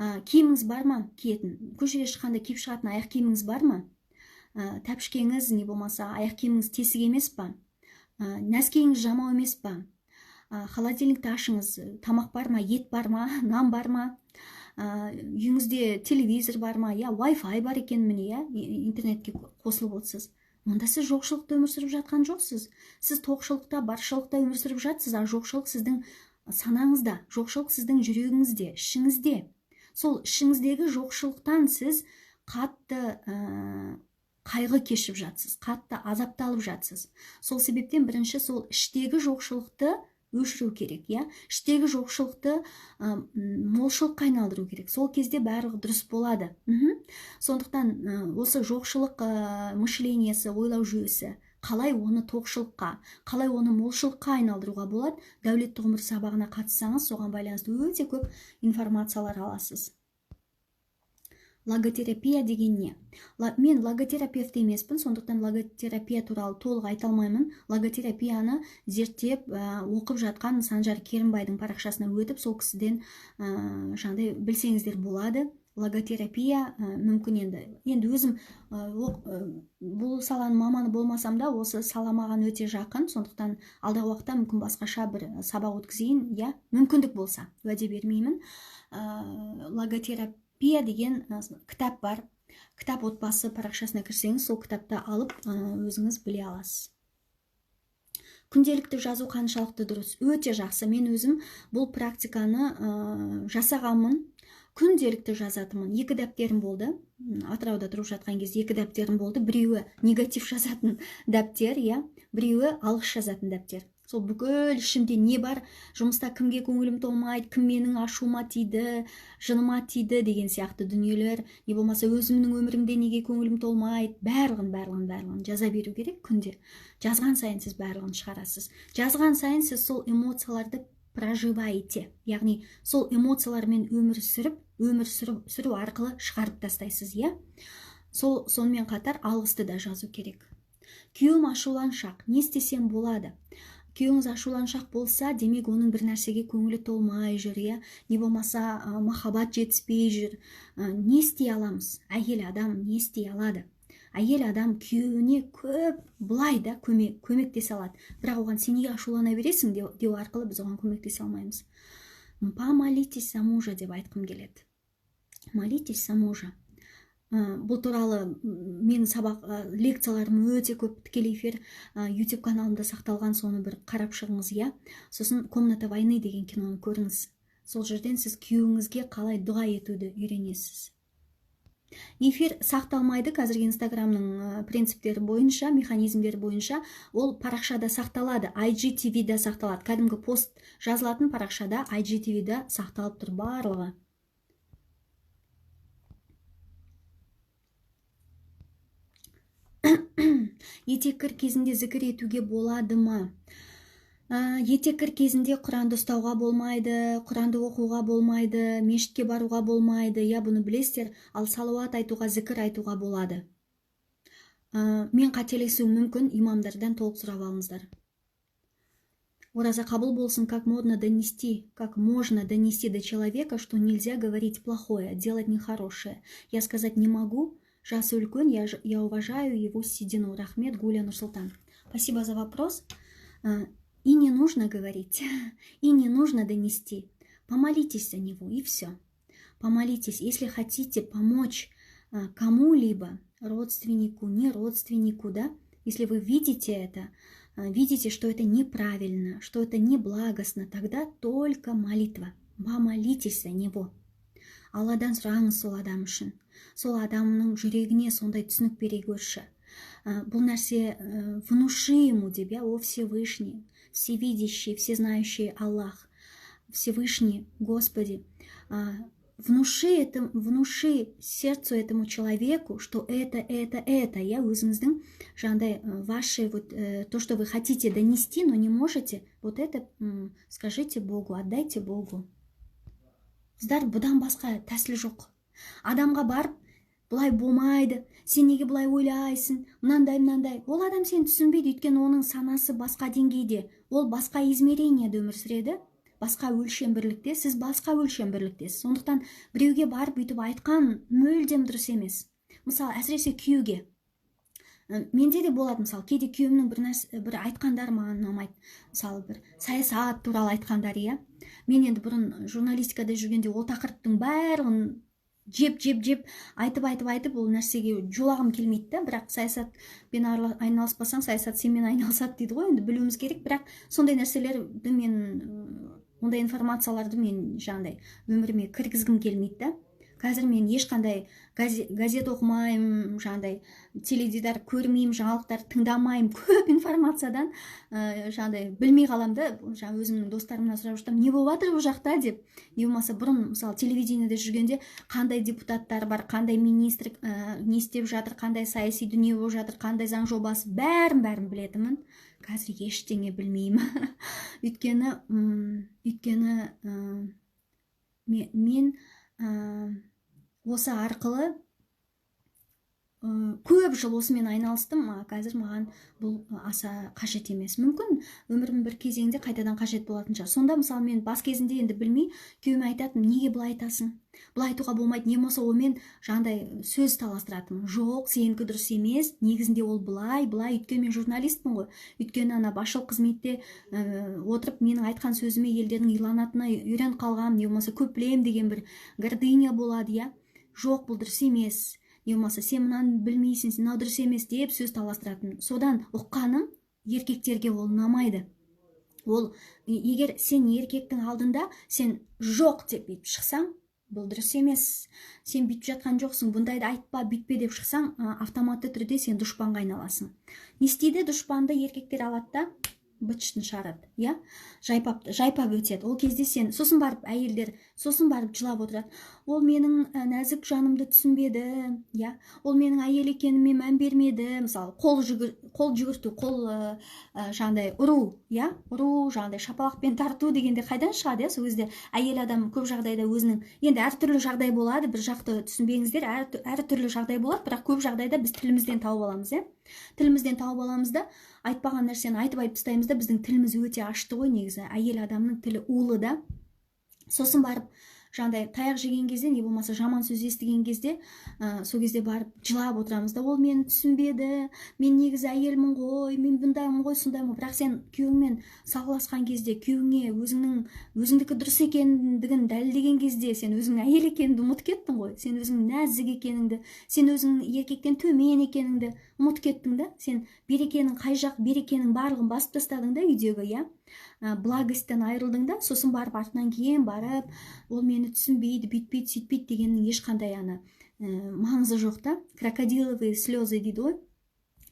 Киіміңіз бар ма киетін? Көшеге шыққанда киіп шығатын аяқ киіміңіз бар ма? Тәпішкеңіз, не болмаса аяқ киіміңіз тесік емес па? Нәскиіңіз жамау емес па? Холодильникті ашыңыз, тамақ бар ма, ет бар ма, нан бар ма? Үйіңізде телевизор бар ма? Я, Wi-Fi бар екен міне, я, интернетке қосылып отырсыз. Онда сіз жоқшылықта өмір сүріп жатқан жоқсыз. Сіз тоқшылықта, баршылықта өмір сүріп жатсыз, а жоқшылық сіздің санаңызда, жоқшылық сіздің жүрегіңізде, ішіңізде. Сол ішіңіздегі жоқшылықтан сіз қатты қайғы кешіп жатсыз, қатты азапталып жатсыз. Сол себептен бірінші сол іштегі жоқшылықты өшіру керек, иә? Іштегі жоқшылықты молшылыққа айналдыру керек. Сол кезде барлығы дұрыс болады. Сондықтан осы жоқшылық мышлениесі, ойлау жүйесі, қалай оны тоқшылыққа, қалай оны молшылыққа айналдыруға болады, Дәулетті ғұмыр сабағына қатыссаңыз, соған байланысты өте көп информациялар аласыз. Логотерапия деген не? Мен логотерапевт емеспін, сондықтан логотерапия туралы толық айта алмаймын. Логотерапияны зерттеп, оқып жатқан Санжар Керімбайдың парақшасына өтіп, сол кісіден жаңағыдай білсеңіздер болады. Логотерапия мүмкін енді. Енді өзім бұл саланың маманы болмасам да, осы сала маған өте жақын, сондықтан алдағы уақытта мүмкін басқаша бір сабақ өткізейін, иә, мүмкіндік болса, уәде бермеймін. Логотерапия деген кітап бар. Кітап отбасы парақшасына кірсеңіз, сол кітапты алып, өзіңіз біле аласыз. Күнделікті жазу қаншалықты дұрыс? Өте жақсы. Мен өзім бұл практиканы жасағанмын. Күнделікті жазатынмын. 2 дәптерім болды. Атырауда тұрып жатқан кезде 2 дәптерім болды. Біреуі негатив жазатын дәптер, иә, біреуі алғыс жазатын дәптер. Сол бүкіл ішімде не бар, жұмыста кімге көңілім толмайды, кім менің ашуыма тиді, жыныма тиді деген сияқты дүниелер, не болмаса өзімнің өмірімде неге көңілім толмайды, барлығын, барлығын, барлығын жаза беру керек күнде. Жазған сайын сіз барлығын шығарасыз. Жазған сайын сіз сол эмоцияларды проживаете, яғни сол эмоциялармен өмір сүріп, өмір сүру арқылы шығарып тастайсыз, иә? Сонымен қатар алғысты да жазу керек. Күйеуім ашуланшақ, не істесем болады? Күйеуіңіз ашуланшақ болса, демек оның бір нәрсеге көңілі толмай жүр, иә? Не болмаса, махаббат жетіспей жүр. Не істей аламыз? Әйел адам не істей алады? Әйел адам күйеуіне көп былай да көмектесе алады. Бірақ оған сен неге ашулана бересің деу арқылы біз оған көмектесе алмаймыз. Помолитесь за мужа деп айтқым келеді. Молитесь за мужа. Бұл туралы менің сабақ, лекцияларым өте көп, тікелей эфир, YouTube каналымда сақталған, соны бір қарап шығыңыз, иә. Сосын Комната войны деген киноны көріңіз. Сол жерден сіз күйеуіңізге қалай дұға етуді үйренесіз. Эфир сақталмайды қазіргі Инстаграмның принциптері бойынша, механизмдері бойынша, ол парақшада сақталады, IGTV-да сақталады. Кәдімгі пост жазылатын парақшада IGTV-да сақталып тұр барлығы. Етеккір кезінде зікір етуге болады ма? Етеккір кезінде Құранды ұстауға болмайды, Құранды оқуға болмайды, мешітке баруға болмайды. Я, бұны білесіздер, ал салауат айтуға, зікір айтуға болады. Мен қателесуім мүмкін, имамдардан толық сұрап алыңыздар. Ораза қабыл болсын. Как можно донести до человека, что нельзя говорить плохое, делать нехорошее? Я сказать не могу, жасы үлкен, я уважаю его седину. Рахмет, Гуля, Нурсултан. Спасибо за вопрос. И не нужно говорить, и не нужно донести. Помолитесь за него, и все. Помолитесь, если хотите помочь кому-либо, родственнику, не родственнику, да, если вы видите это, видите, что это неправильно, что это неблагостно, тогда только молитва. Помолитесь за него. Алладан сұраңыз сол адам үшін, сол адамның жүрегіне сондай түсінік бере көрші, бұл нәрсе, внуши ему деп, иә. О Всевышний, всевидящий, всезнающий Аллах, Всевышний Господи, внуши это, внуши сердцу этому человеку, что это, иә, өзіңіздің жаңағыдай ваши вот то, что вы хотите донести, но не можете, вот это скажите Богу, отдайте Богу. Қыздар, бұдан басқа тәсіл жоқ. Адамға барып, бұлай болмайды, сен неге бұлай ойлайсың, мынандай мынандай, ол адам сені түсінбейді, өйткені оның санасы басқа деңгейде, ол басқа измерениеде өмір сүреді, басқа өлшем бірлікте, сіз басқа өлшем бірліктесіз. Сондықтан біреуге барып бүйтіп айтқан мүлдем дұрыс емес. Мысалы, әсіресе күйеуге. Менде де болады, мысалы, кейде күйеуімнің бір нәрсе, бір айтқандары маған ұнамайды, мысалы, бір саясат туралы айтқандары, иә. Мен енді бұрын журналистикада жүргенде ол тақырыптың барлығын жеп, жеп, жеп, айтып, айтып, айтып, ол нәрсеге жолағым келмейді да. Бірақ саясатпен айналыспасаң, саясат сенімен айналысады дейді ғой, енді білуіміз керек. Бірақ сондай нәрселерді мен, ондай информацияларды мен жаңағыдай өміріме кіргізгім келмейді да. Қазір мен ешқандай газет оқымаймын, жаңағыдай теледидар көрмеймін, жаңалықтар тыңдамаймын. Көп информациядан жаңағыдай білмей қаламын да, жаңа өзімнің достарымнан сұрап жатамын, не болып жатыр бұл жақта деп. Не болмаса бұрын, мысалы, телевидениеде жүргенде қандай депутаттар бар, қандай министр не істеп жатыр, қандай саяси дүние болып жатыр, қандай заң жобасы, бәрін, бәрін білетінмін. Қазір ештеңе білмеймін, өйткені мен осы арқылы көп жыл осымен айналыстым, а қазір маған бұл аса қажет емес. Мүмкін, өмірімнің бір кезеңінде қайтадан қажет болатын шығар. Сонда, мысалы, мен бас кезінде енді білмей күйеуіме айтатынмын: «Неге былай айтасың, былай айтуға болмайды». Не болмаса онымен жаңағыдай сөз таластыратынмын: «Жоқ, сенікі дұрыс емес, негізінде ол былай, былай». Өйткені мен журналистпін ғой, өйткені ана басшылық қызметте отырып, менің айтқан сөзіме елдердің иланатынына үйреніп қалғанмын, не болмаса көп білемін деген бір гордыня болады, иә. «Жоқ, бұл дұрыс емес», не болмаса «Сен мынаны білмейсің, мынау дұрыс емес» деп сөз таластыратын. Содан ұққаным, еркектерге ол ұнамайды. Ол егер сен еркектің алдында сен «жоқ» деп бүйтіп шықсаң, «бұл дұрыс емес, сен бүйтіп жатқан жоқсың, бұндайды айтпа, бүйтпе» деп шықсаң, автоматты түрде сен дұшпанға айналасың. Не істейді? Дұшпанды еркектер алады да, быт-шытын шығарады, иә, жайпап, жайпап өтеді. Ол кезде сен сосын барып, әйелдер сосын барып жылап отырады: «Ол менің нәзік жанымды түсінбеді, иә, ол менің әйел екеніме мән бермеді». Мысалы, қол жүгірту, қол жаңағыдай ұру, иә, ұру, жаңағыдай шапалақпен тарту дегенде қайдан шығады, иә? Сол кезде әйел адам көп жағдайда өзінің, енді әртүрлі жағдай болады, бір жақты түсінбеңіздер, әртүрлі жағдай болады, бірақ көп жағдайда біз тілімізден тауып аламыз, иә, тілімізден тауып аламыз да, айтпаған нәрсені айтып, айтып тастаймыз да. Біздің тіліміз өте ашты ғой негізі, әйел адамның тілі улы да. Сосын барып жаңағыдай таяқ жеген кезде, не болмаса жаман сөз естіген кезде, сол кезде барып жылап отырамыз да: «Ол мені түсінбеді, мен негізі әйелмін ғой, мен бұндаймын ғой, сондаймын ғой». Бірақ сен күйеуіңмен салғыласқан кезде, күйеуіңе өзіңнің, өзіңдікі дұрыс екендігін дәлелдеген кезде, сен өзіңнің әйел екеніңді ұмытып кеттің ғой. Сен өзіңнің нәзік екеніңді, сен өзіңнің еркектен төмен екеніңді ұмытып кеттің да. Сен берекенің қай жақ, берекенің барлығын басып тастадың да үйдегі, иә, благостьтан айырылдың да. Сосын барып, артынан кейін барып «ол мені түсінбейді, бүйтпейді, сөйтпейді» дегеннің ешқандай ана маңызы жоқ та, крокодиловые слезы дейді ғой.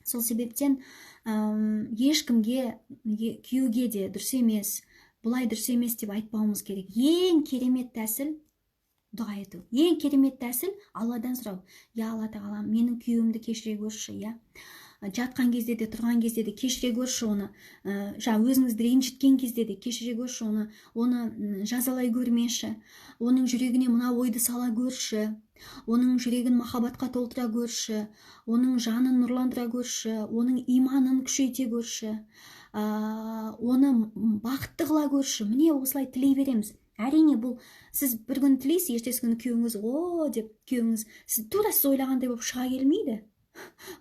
Сол себептен ешкімге, күйеуге де дұрыс емес, бұлай дұрыс емес деп айтпауымыз керек. Ең керемет тәсіл — дұға ету, ең керемет тәсіл — Алладан сұрау: «Я, Алла тағала, менің күйеуімді кешіре көрші, иә». Жатқан кезде де, тұрған кезде де кешіре көрші оны. Жаңа өзіңізді ренжіткен кезде де кешіре көрші оны. Оны жазалай көрмеші. Оның жүрегіне мына ойды сала көрші. Оның жүрегін махаббатқа толтыра көрші. Оның жанын нұрландыра көрші. Оның иманын күшейте көрші. Оны бақытты қыла көрші. Міне осылай тілей береміз. Әрине, бұл сіз бір күн тілейсіз, ертесі күні күйеуіңіз о деп, күйеуіңіз сіз тура сіз ойлағандай болып шыға келмейді.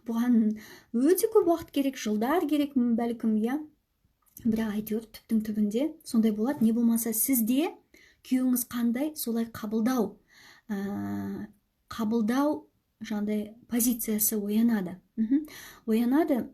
Бұған өте көп уақыт керек, жылдар керек бәлкім, иә. Бірақ әйтеуір түптің түбінде сондай болады. Не болмаса сізде күйеуіңіз қандай, солай қабылдау, қабылдау жаңағыдай позициясы оянады. Оянады.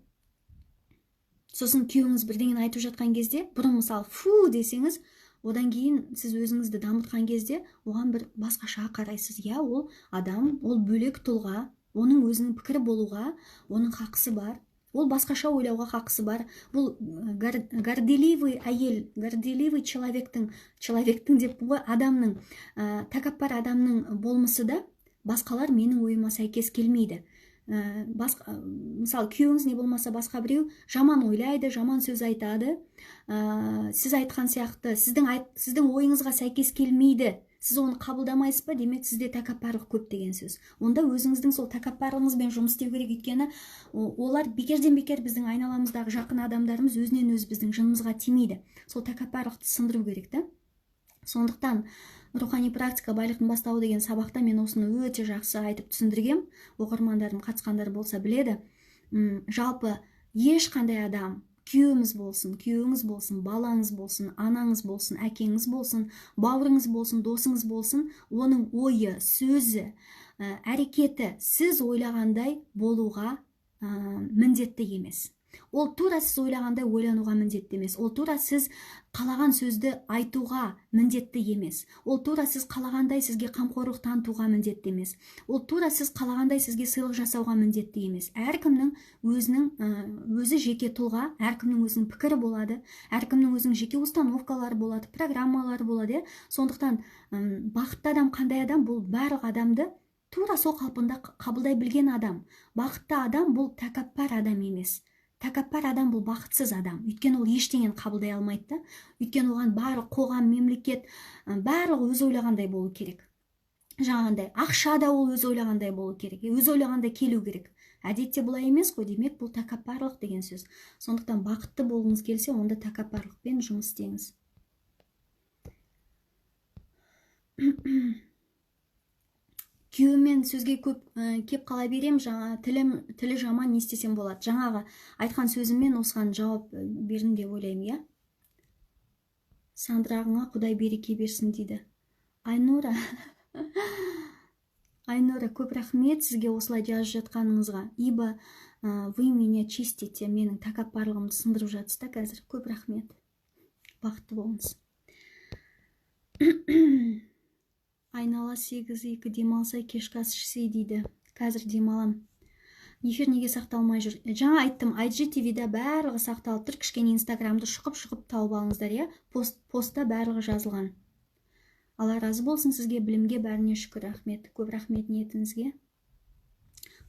Сосын күйеуіңіз бірдеңені айтып жатқан кезде, бұрын мысалы фу десеңіз, одан кейін сіз өзіңізді дамытқан кезде оған бір басқаша қарайсыз. Иә, ол адам, ол бөлек тұлға, оның өзінің пікірі болуға, оның хақысы бар. Ол басқаша ойлауға хақысы бар. Бұл горделивый әйел, горделивый человектің, человектің деп ғой, адамның, тәкаппар адамның болмысы да басқалар менің ойыма сәйкес келмейді. Мысалы, күйеуіңіз не болмаса басқа біреу жаман ойлайды, жаман сөз айтады. Сіз айтқан сияқты, сіздің ойыңызға сәйкес келмейді. Сіз оны қабылдамайсыз ба, демек сізде тәкаппарлық көп деген сөз. Онда өзіңіздің сол тәкаппарлығыңызбен жұмыс істеу керек, өйткені олар бекерден бекер біздің айналамыздағы жақын адамдарымыз өзінен өзі біздің жынымызға тимейді. Сол тәкаппарлықты сындыру керек та. Сондықтан рухани практика байлықтың бастауы деген сабақта мен осыны өте жақсы айтып түсіндіргем. Оқырмандарым, қатысқандар болса біледі. Жалпы ешқандай адам, күйеуіміз болсын, күйеуіңіз болсын, балаңыз болсын, анаңыз болсын, әкеңіз болсын, бауырыңыз болсын, досыңыз болсын, оның ойы, сөзі, әрекеті сіз ойлағандай болуға міндетті емес. Ол тура сіз ойлағандай ойлануға міндетті емес. Ол тура сіз қалаған сөзді айтуға міндетті емес. Ол тура сіз қалағандай сізге қамқорлық танытуға міндетті емес. Ол тура сіз қалағандай сізге сыйлық жасауға міндетті емес. Әркімнің өзінің өзі жеке тұлға, әркімнің өзінің пікірі болады, әркімнің өзінің жеке установкалары болады, программалары болады. Сондықтан бақытты адам қандай адам? Бұл барлық адамды тура сол қалпында қабылдай білген адам. Бақытты адам бұл тәкаппар адам емес. Тәкаппар адам бұл бақытсыз адам. Өйткені ол ештеңені қабылдай алмайды да. Өйткені оған барлық қоғам, мемлекет, барлығы өз ойлағандай болу керек. Жаңағындай ақша да ол өз ойлағандай болу керек. Өз ойлағандай келу керек. Әдетте бұлай емес қой, демек бұл тәкаппарлық деген сөз. Сондықтан бақытты болғыңыз келсе, онда тәкаппарлықпен жұмыс істеңіз. Күйеуіммен сөзге көп кеп қала берем, жаңа тілі жаман, не істесем болады? Жаңағы айтқан сөзіммен осыған жауап бердім деп ойлаймын, иә? Сандырағыңа Құдай береке берсін дейді. Айнура, Айнура, көп рахмет сізге осылай жазып жатқаныңызға. Ибо вы меня чистите, менің тәкаппарлығымды сындырып жатсыз да қазір. Көп рахмет. Бақытты болыңыз. Айнала 8-2 демалса, кешкі ас ішсе дейді. Қазір демалам. Эфир неге сақталмай жүр? Жаңа айттым, IGTV-да барлығы сақталып тұр. Кішкене Инстаграмды шұқып-шұқып тауып алыңыздар, иә? Постта барлығы жазылған. Алла разы болсын сізге, білімге бәріне шүкір, рахмет. Көп рахмет ниетіңізге.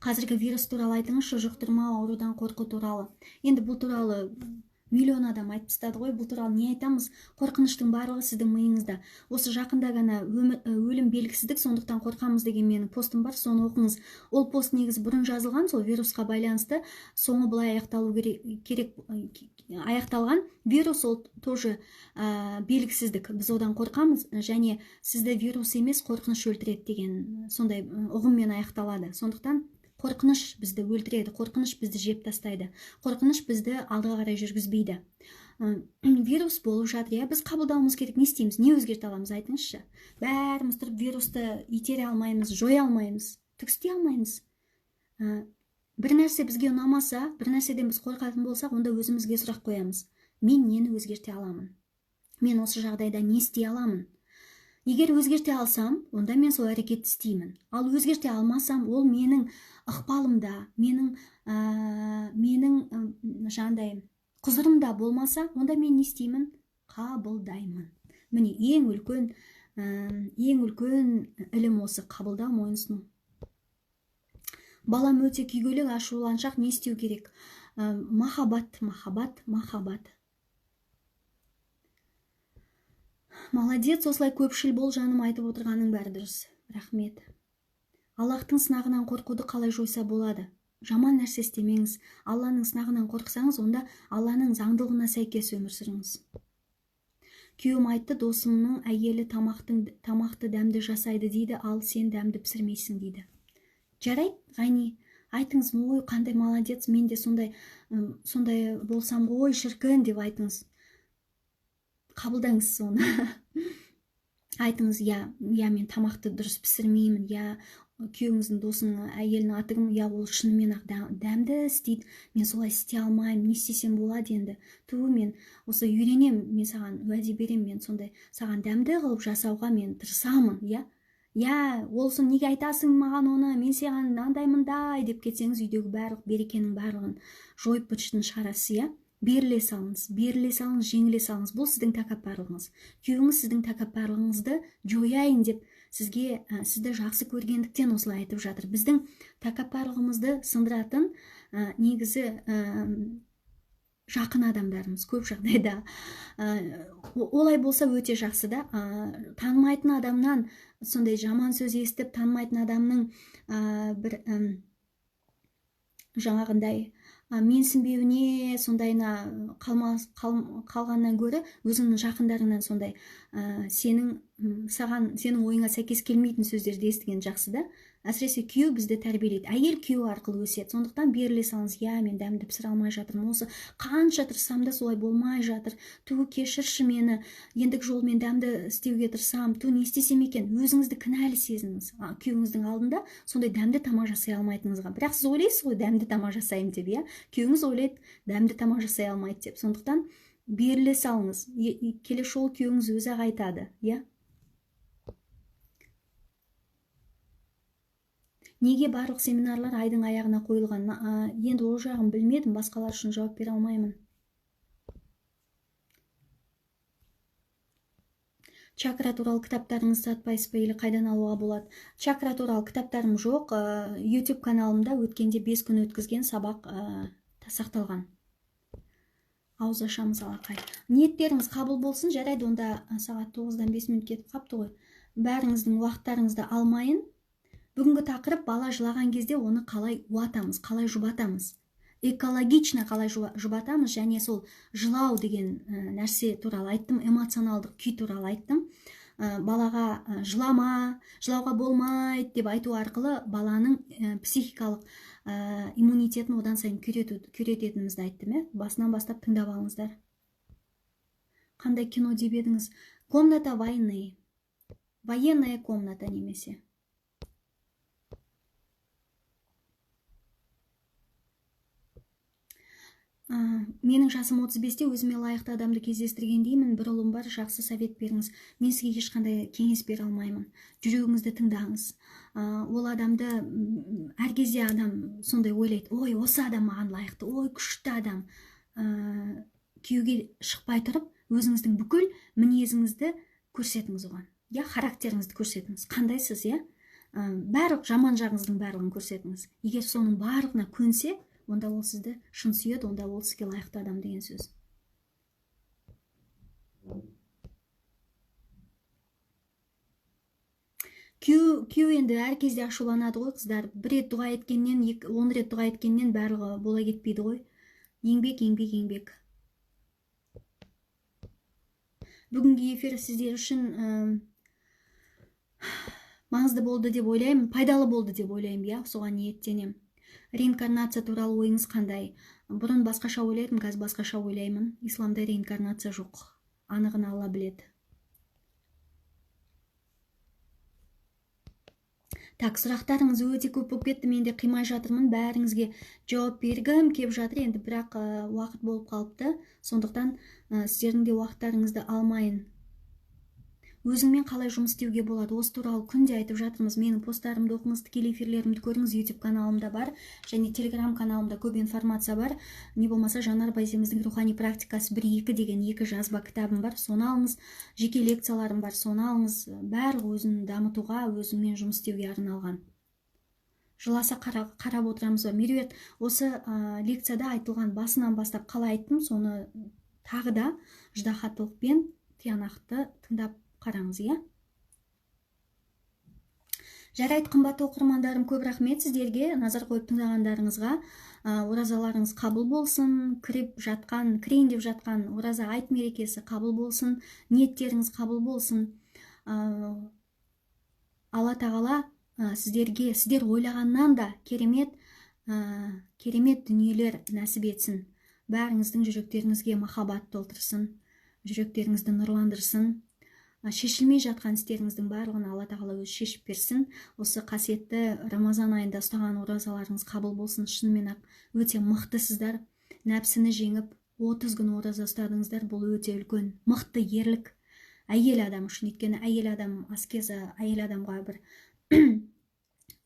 Қазіргі вирус туралы айтыңызшы, жұқтырмау, аурудан қорқу туралы. Енді бұл туралы миллион адам айтып тастады ғой, бұл туралы не айтамыз? Қорқыныштың барлығы сіздің миыңызда. Осы жақында ғана өлім белгісіздік, сондықтан қорқамыз деген менің постым бар, соны оқыңыз. Ол пост негізі бұрын жазылған, сол вирусқа байланысты, соңы былай аяқталу керек, аяқталған. Вирус ол тоже белгісіздік, біз одан қорқамыз, және сізді вирус емес қорқыныш өлтіреді деген сондай ұғыммен аяқталады. Сондықтан қорқыныш бізді өлтіреді, қорқыныш бізді жеп тастайды, қорқыныш бізді алдыға қарай жүргізбейді. Вирус болып жатыр, иә, біз қабылдауымыз керек. Не істейміз, не өзгерте аламыз, айтыңызшы? Бәріміз тұрып вирусты итере алмаймыз, жоя алмаймыз, түк істей алмаймыз. Бір нәрсе бізге ұнамаса, бір нәрседен біз қорқатын болсақ, онда өзімізге сұрақ қоямыз. Мен нені өзгерте аламын? Мен осы жағдайда не істей аламын? Егер өзгерте алсам, онда мен сол әрекетті істеймін. Ал өзгерте алмасам, ол менің ықпалымда, менің жаңағыдай құзырымда болмаса, онда мен не істеймін? Қабылдаймын. Міне, ең үлкен ілім осы, қабылдау, мойынсыну. Балам өте күйгелек, ашуланшақ, не істеу керек? Махаббат, махаббат, махаббат. Молодец, осылай көпшіл бол жаным, айтып отырғаның бәрі дұрыс. Рахмет. Аллахтың сынағынан қорқуды қалай жойса болады? Жаман нәрсе істемеңіз. Алланың сынағынан қорықсаңыз, онда Алланың заңдылығына сәйкес өмір сүріңіз. Күйеуім айтты, досымның әйелі тамақты дәмді жасайды дейді, ал сен дәмді пісірмейсің дейді. Жарайды, Ғани, айтыңыз, ой, қандай молодец, мен де сондай болсам ғой, шіркін деп айтыңыз. Қабылдаңыз соны. Айтыңыз, иә, мен тамақты дұрыс пісірмеймін, иә, күйеуіңіздің досының әйелінің аты кім, иә, ол шынымен ақ дәмді істейді, мен солай істей алмаймын, не істесем болады енді? Ту, мен осы үйренем, мен саған уәде беремін, мен сондай саған дәмді қылып жасауға мен тырысамын, иә. Иә, олсын неге айтасың маған оны, мен саған мынандай мындай деп кетсеңіз, үйдегі барлық берекенің барлығын жойып быт-шытын шығарасыз, иә. Беріле салыңыз, беріле салыңыз, жеңіле салыңыз. Бұл сіздің тәкаппарлығыңыз. Күйеуіңіз сіздің тәкаппарлығыңызды жояйын деп сізге, сізді жақсы көргендіктен осылай айтып жатыр. Біздің тәкаппарлығымызды сындыратын негізі жақын адамдарымыз көп жағдайда. Олай болса өте жақсы да. Танымайтын адамнан сондай жаман сөз естіп, танымайтын адамның бір жаңағындай менсінбеуіне, сондайына қалғаннан гөрі өзіңнің жақындарыңнан сондай сенің ойыңа сәйкес келмейтін сөздерді естіген жақсы да. Әсіресе күйеу бізді тәрбиелейді, әйел күйеу арқылы өседі. Сондықтан беріле салыңыз, иә, мен дәмді пісіре алмай жатырмын, осы қанша тырыссам да солай болмай жатыр, ту, кешірші мені, ендігі жолы мен дәмді істеуге тырысамын, ту, не істесем екен? Өзіңізді кінәлі сезініңіз күйеуіңіздің алдында сондай дәмді тамақ жасай алмайтыныңызға. Бірақ сіз ойлайсыз ғой, дәмді тамақ жасаймын деп, иә, күйеуіңіз ойлайды дәмді тамақ жасай алмайды деп. Сондықтан беріле салыңыз, келесі жолы күйеуіңіз өзі ақ айтады, иә. Неге барлық семинарлар айдың аяғына қойылған? Енді ол жағын білмедім, басқалар үшін жауап бере алмаймын. Чакра туралы кітаптарыңызды сатпайсыз ба или қайдан алуға болады? Чакра туралы кітаптарым жоқ. YouTube каналымда өткенде 5 күн өткізген сабақ сақталған. Ауыз ашамыз алақай. Ниеттеріңіз қабыл болсын. Жарайды, онда сағат 9-дан 5 минут кетіп қапты ғой. Бәріңіздің уақыттарыңызды алмайын. Бүгінгі тақырып бала жылаған кезде оны қалай уатамыз, қалай жұбатамыз, экологично қалай жұбатамыз, және сол жылау деген нәрсе туралы айттым, эмоционалдық күй туралы айттым. Балаға жылама, жылауға болмайды деп айту арқылы баланың психикалық иммунитетін одан сайын күйрететінімізді айттым. Басынан бастап тыңдап алыңыздар. Қандай кино деп едіңіз? Комната войны, военная комната немесе. Менің жасым 35-те, өзіме лайықты адамды кездестірген деймін. Бір ұлым бар, жақсы совет беріңіз. Мен сізге ешқандай кеңес бере алмаймын. Жүрегіңізді тыңдаңыз. Ол адамды әр кезде адам сондай ойлайды, ой, осы адам маған лайықты, ой, күшті адам. Күйеуге шықпай тұрып, өзіңіздің бүкіл мінезіңізді көрсетіңіз оған. Я, характеріңізді көрсетіңіз. Қандайсыз, я? Барлық жаман жағыңыздың барлығын көрсетіңіз. Егер соның барлығына көнсе, онда ол сізді шын сүйеді, онда ол сізге лайықты адам деген сөз. Күйеу енді әр кезде ашуланады ғой, қыздар. Бір рет дұға еткеннен, 10 рет дұға еткеннен барлығы бола кетпейді ғой. Еңбек, еңбек, еңбек. Бүгінгі эфир сіздер үшін маңызды болды деп ойлаймын, пайдалы болды деп ойлаймын, иә, соған ниеттенемін. Реинкарнация туралы ойыңыз қандай? Бұрын басқаша ойлайтынмын, қазір басқаша ойлаймын. Исламда реинкарнация жоқ. Анығын Алла біледі. Так, сұрақтарыңыз өте көп болып кетті. Мен де қимай жатырмын. Бәріңізге жауап бергім кеп жатыр. Енді бірақ уақыт болып қалыпты. Сондықтан сіздердің де уақыттарыңызды алмайын. Өзіңмен қалай жұмыс істеуге болады? Осы туралы күнде айтып жатырмыз. Менің посттарымды оқыңыз, тікелей эфирлерімді көріңіз. YouTube каналымда бар және Telegram каналымда көп информация бар. Не болмаса Жанар Байземіздің рухани практикасы 1-2 деген 2 жазба кітабым бар. Соны алыңыз. Жеке лекцияларым бар, соны алыңыз. Барлығы өзін дамытуға, өзіңмен жұмыс істеуге арналған. Жыласа, қарап отырамыз ба? Меруерт, осы лекцияда айтылған, басынан бастап қалай айттым, соны тағы да ыждаһаттылықпен тиянақты тыңдап қараңыз, иә. Жарайды, қымбатты оқырмандарым, көп рахмет сіздерге назар қойып тыңдағандарыңызға. Оразаларыңыз қабыл болсын, кіріп жатқан, кірейін деп жатқан ораза айт мерекесі қабыл болсын, ниеттеріңіз қабыл болсын. Алла тағала сіздерге сіздер ойлағаннан да керемет, керемет дүниелер нәсіп етсін, бәріңіздің жүректеріңізге махаббат толтырсын, жүректеріңізді нұрландырсын. Шешілмей жатқан істеріңіздің барлығын Алла тағала өзі шешіп берсін. Осы қасиетті Рамазан айында ұстаған оразаларыңыз қабыл болсын. Шынымен ақ өте мықтысыздар, нәпсіні жеңіп 30 күн ораза ұстадыңыздар. Бұл өте үлкен мықты ерлік әйел адам үшін, өйткені әйел адам, аскеза әйел адамға бір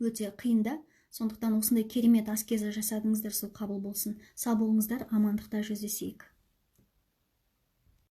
өте қиын да. Сондықтан осындай керемет аскеза жасадыңыздар, сол қабыл болсын. Сау болыңыздар, амандықта жүздесейік.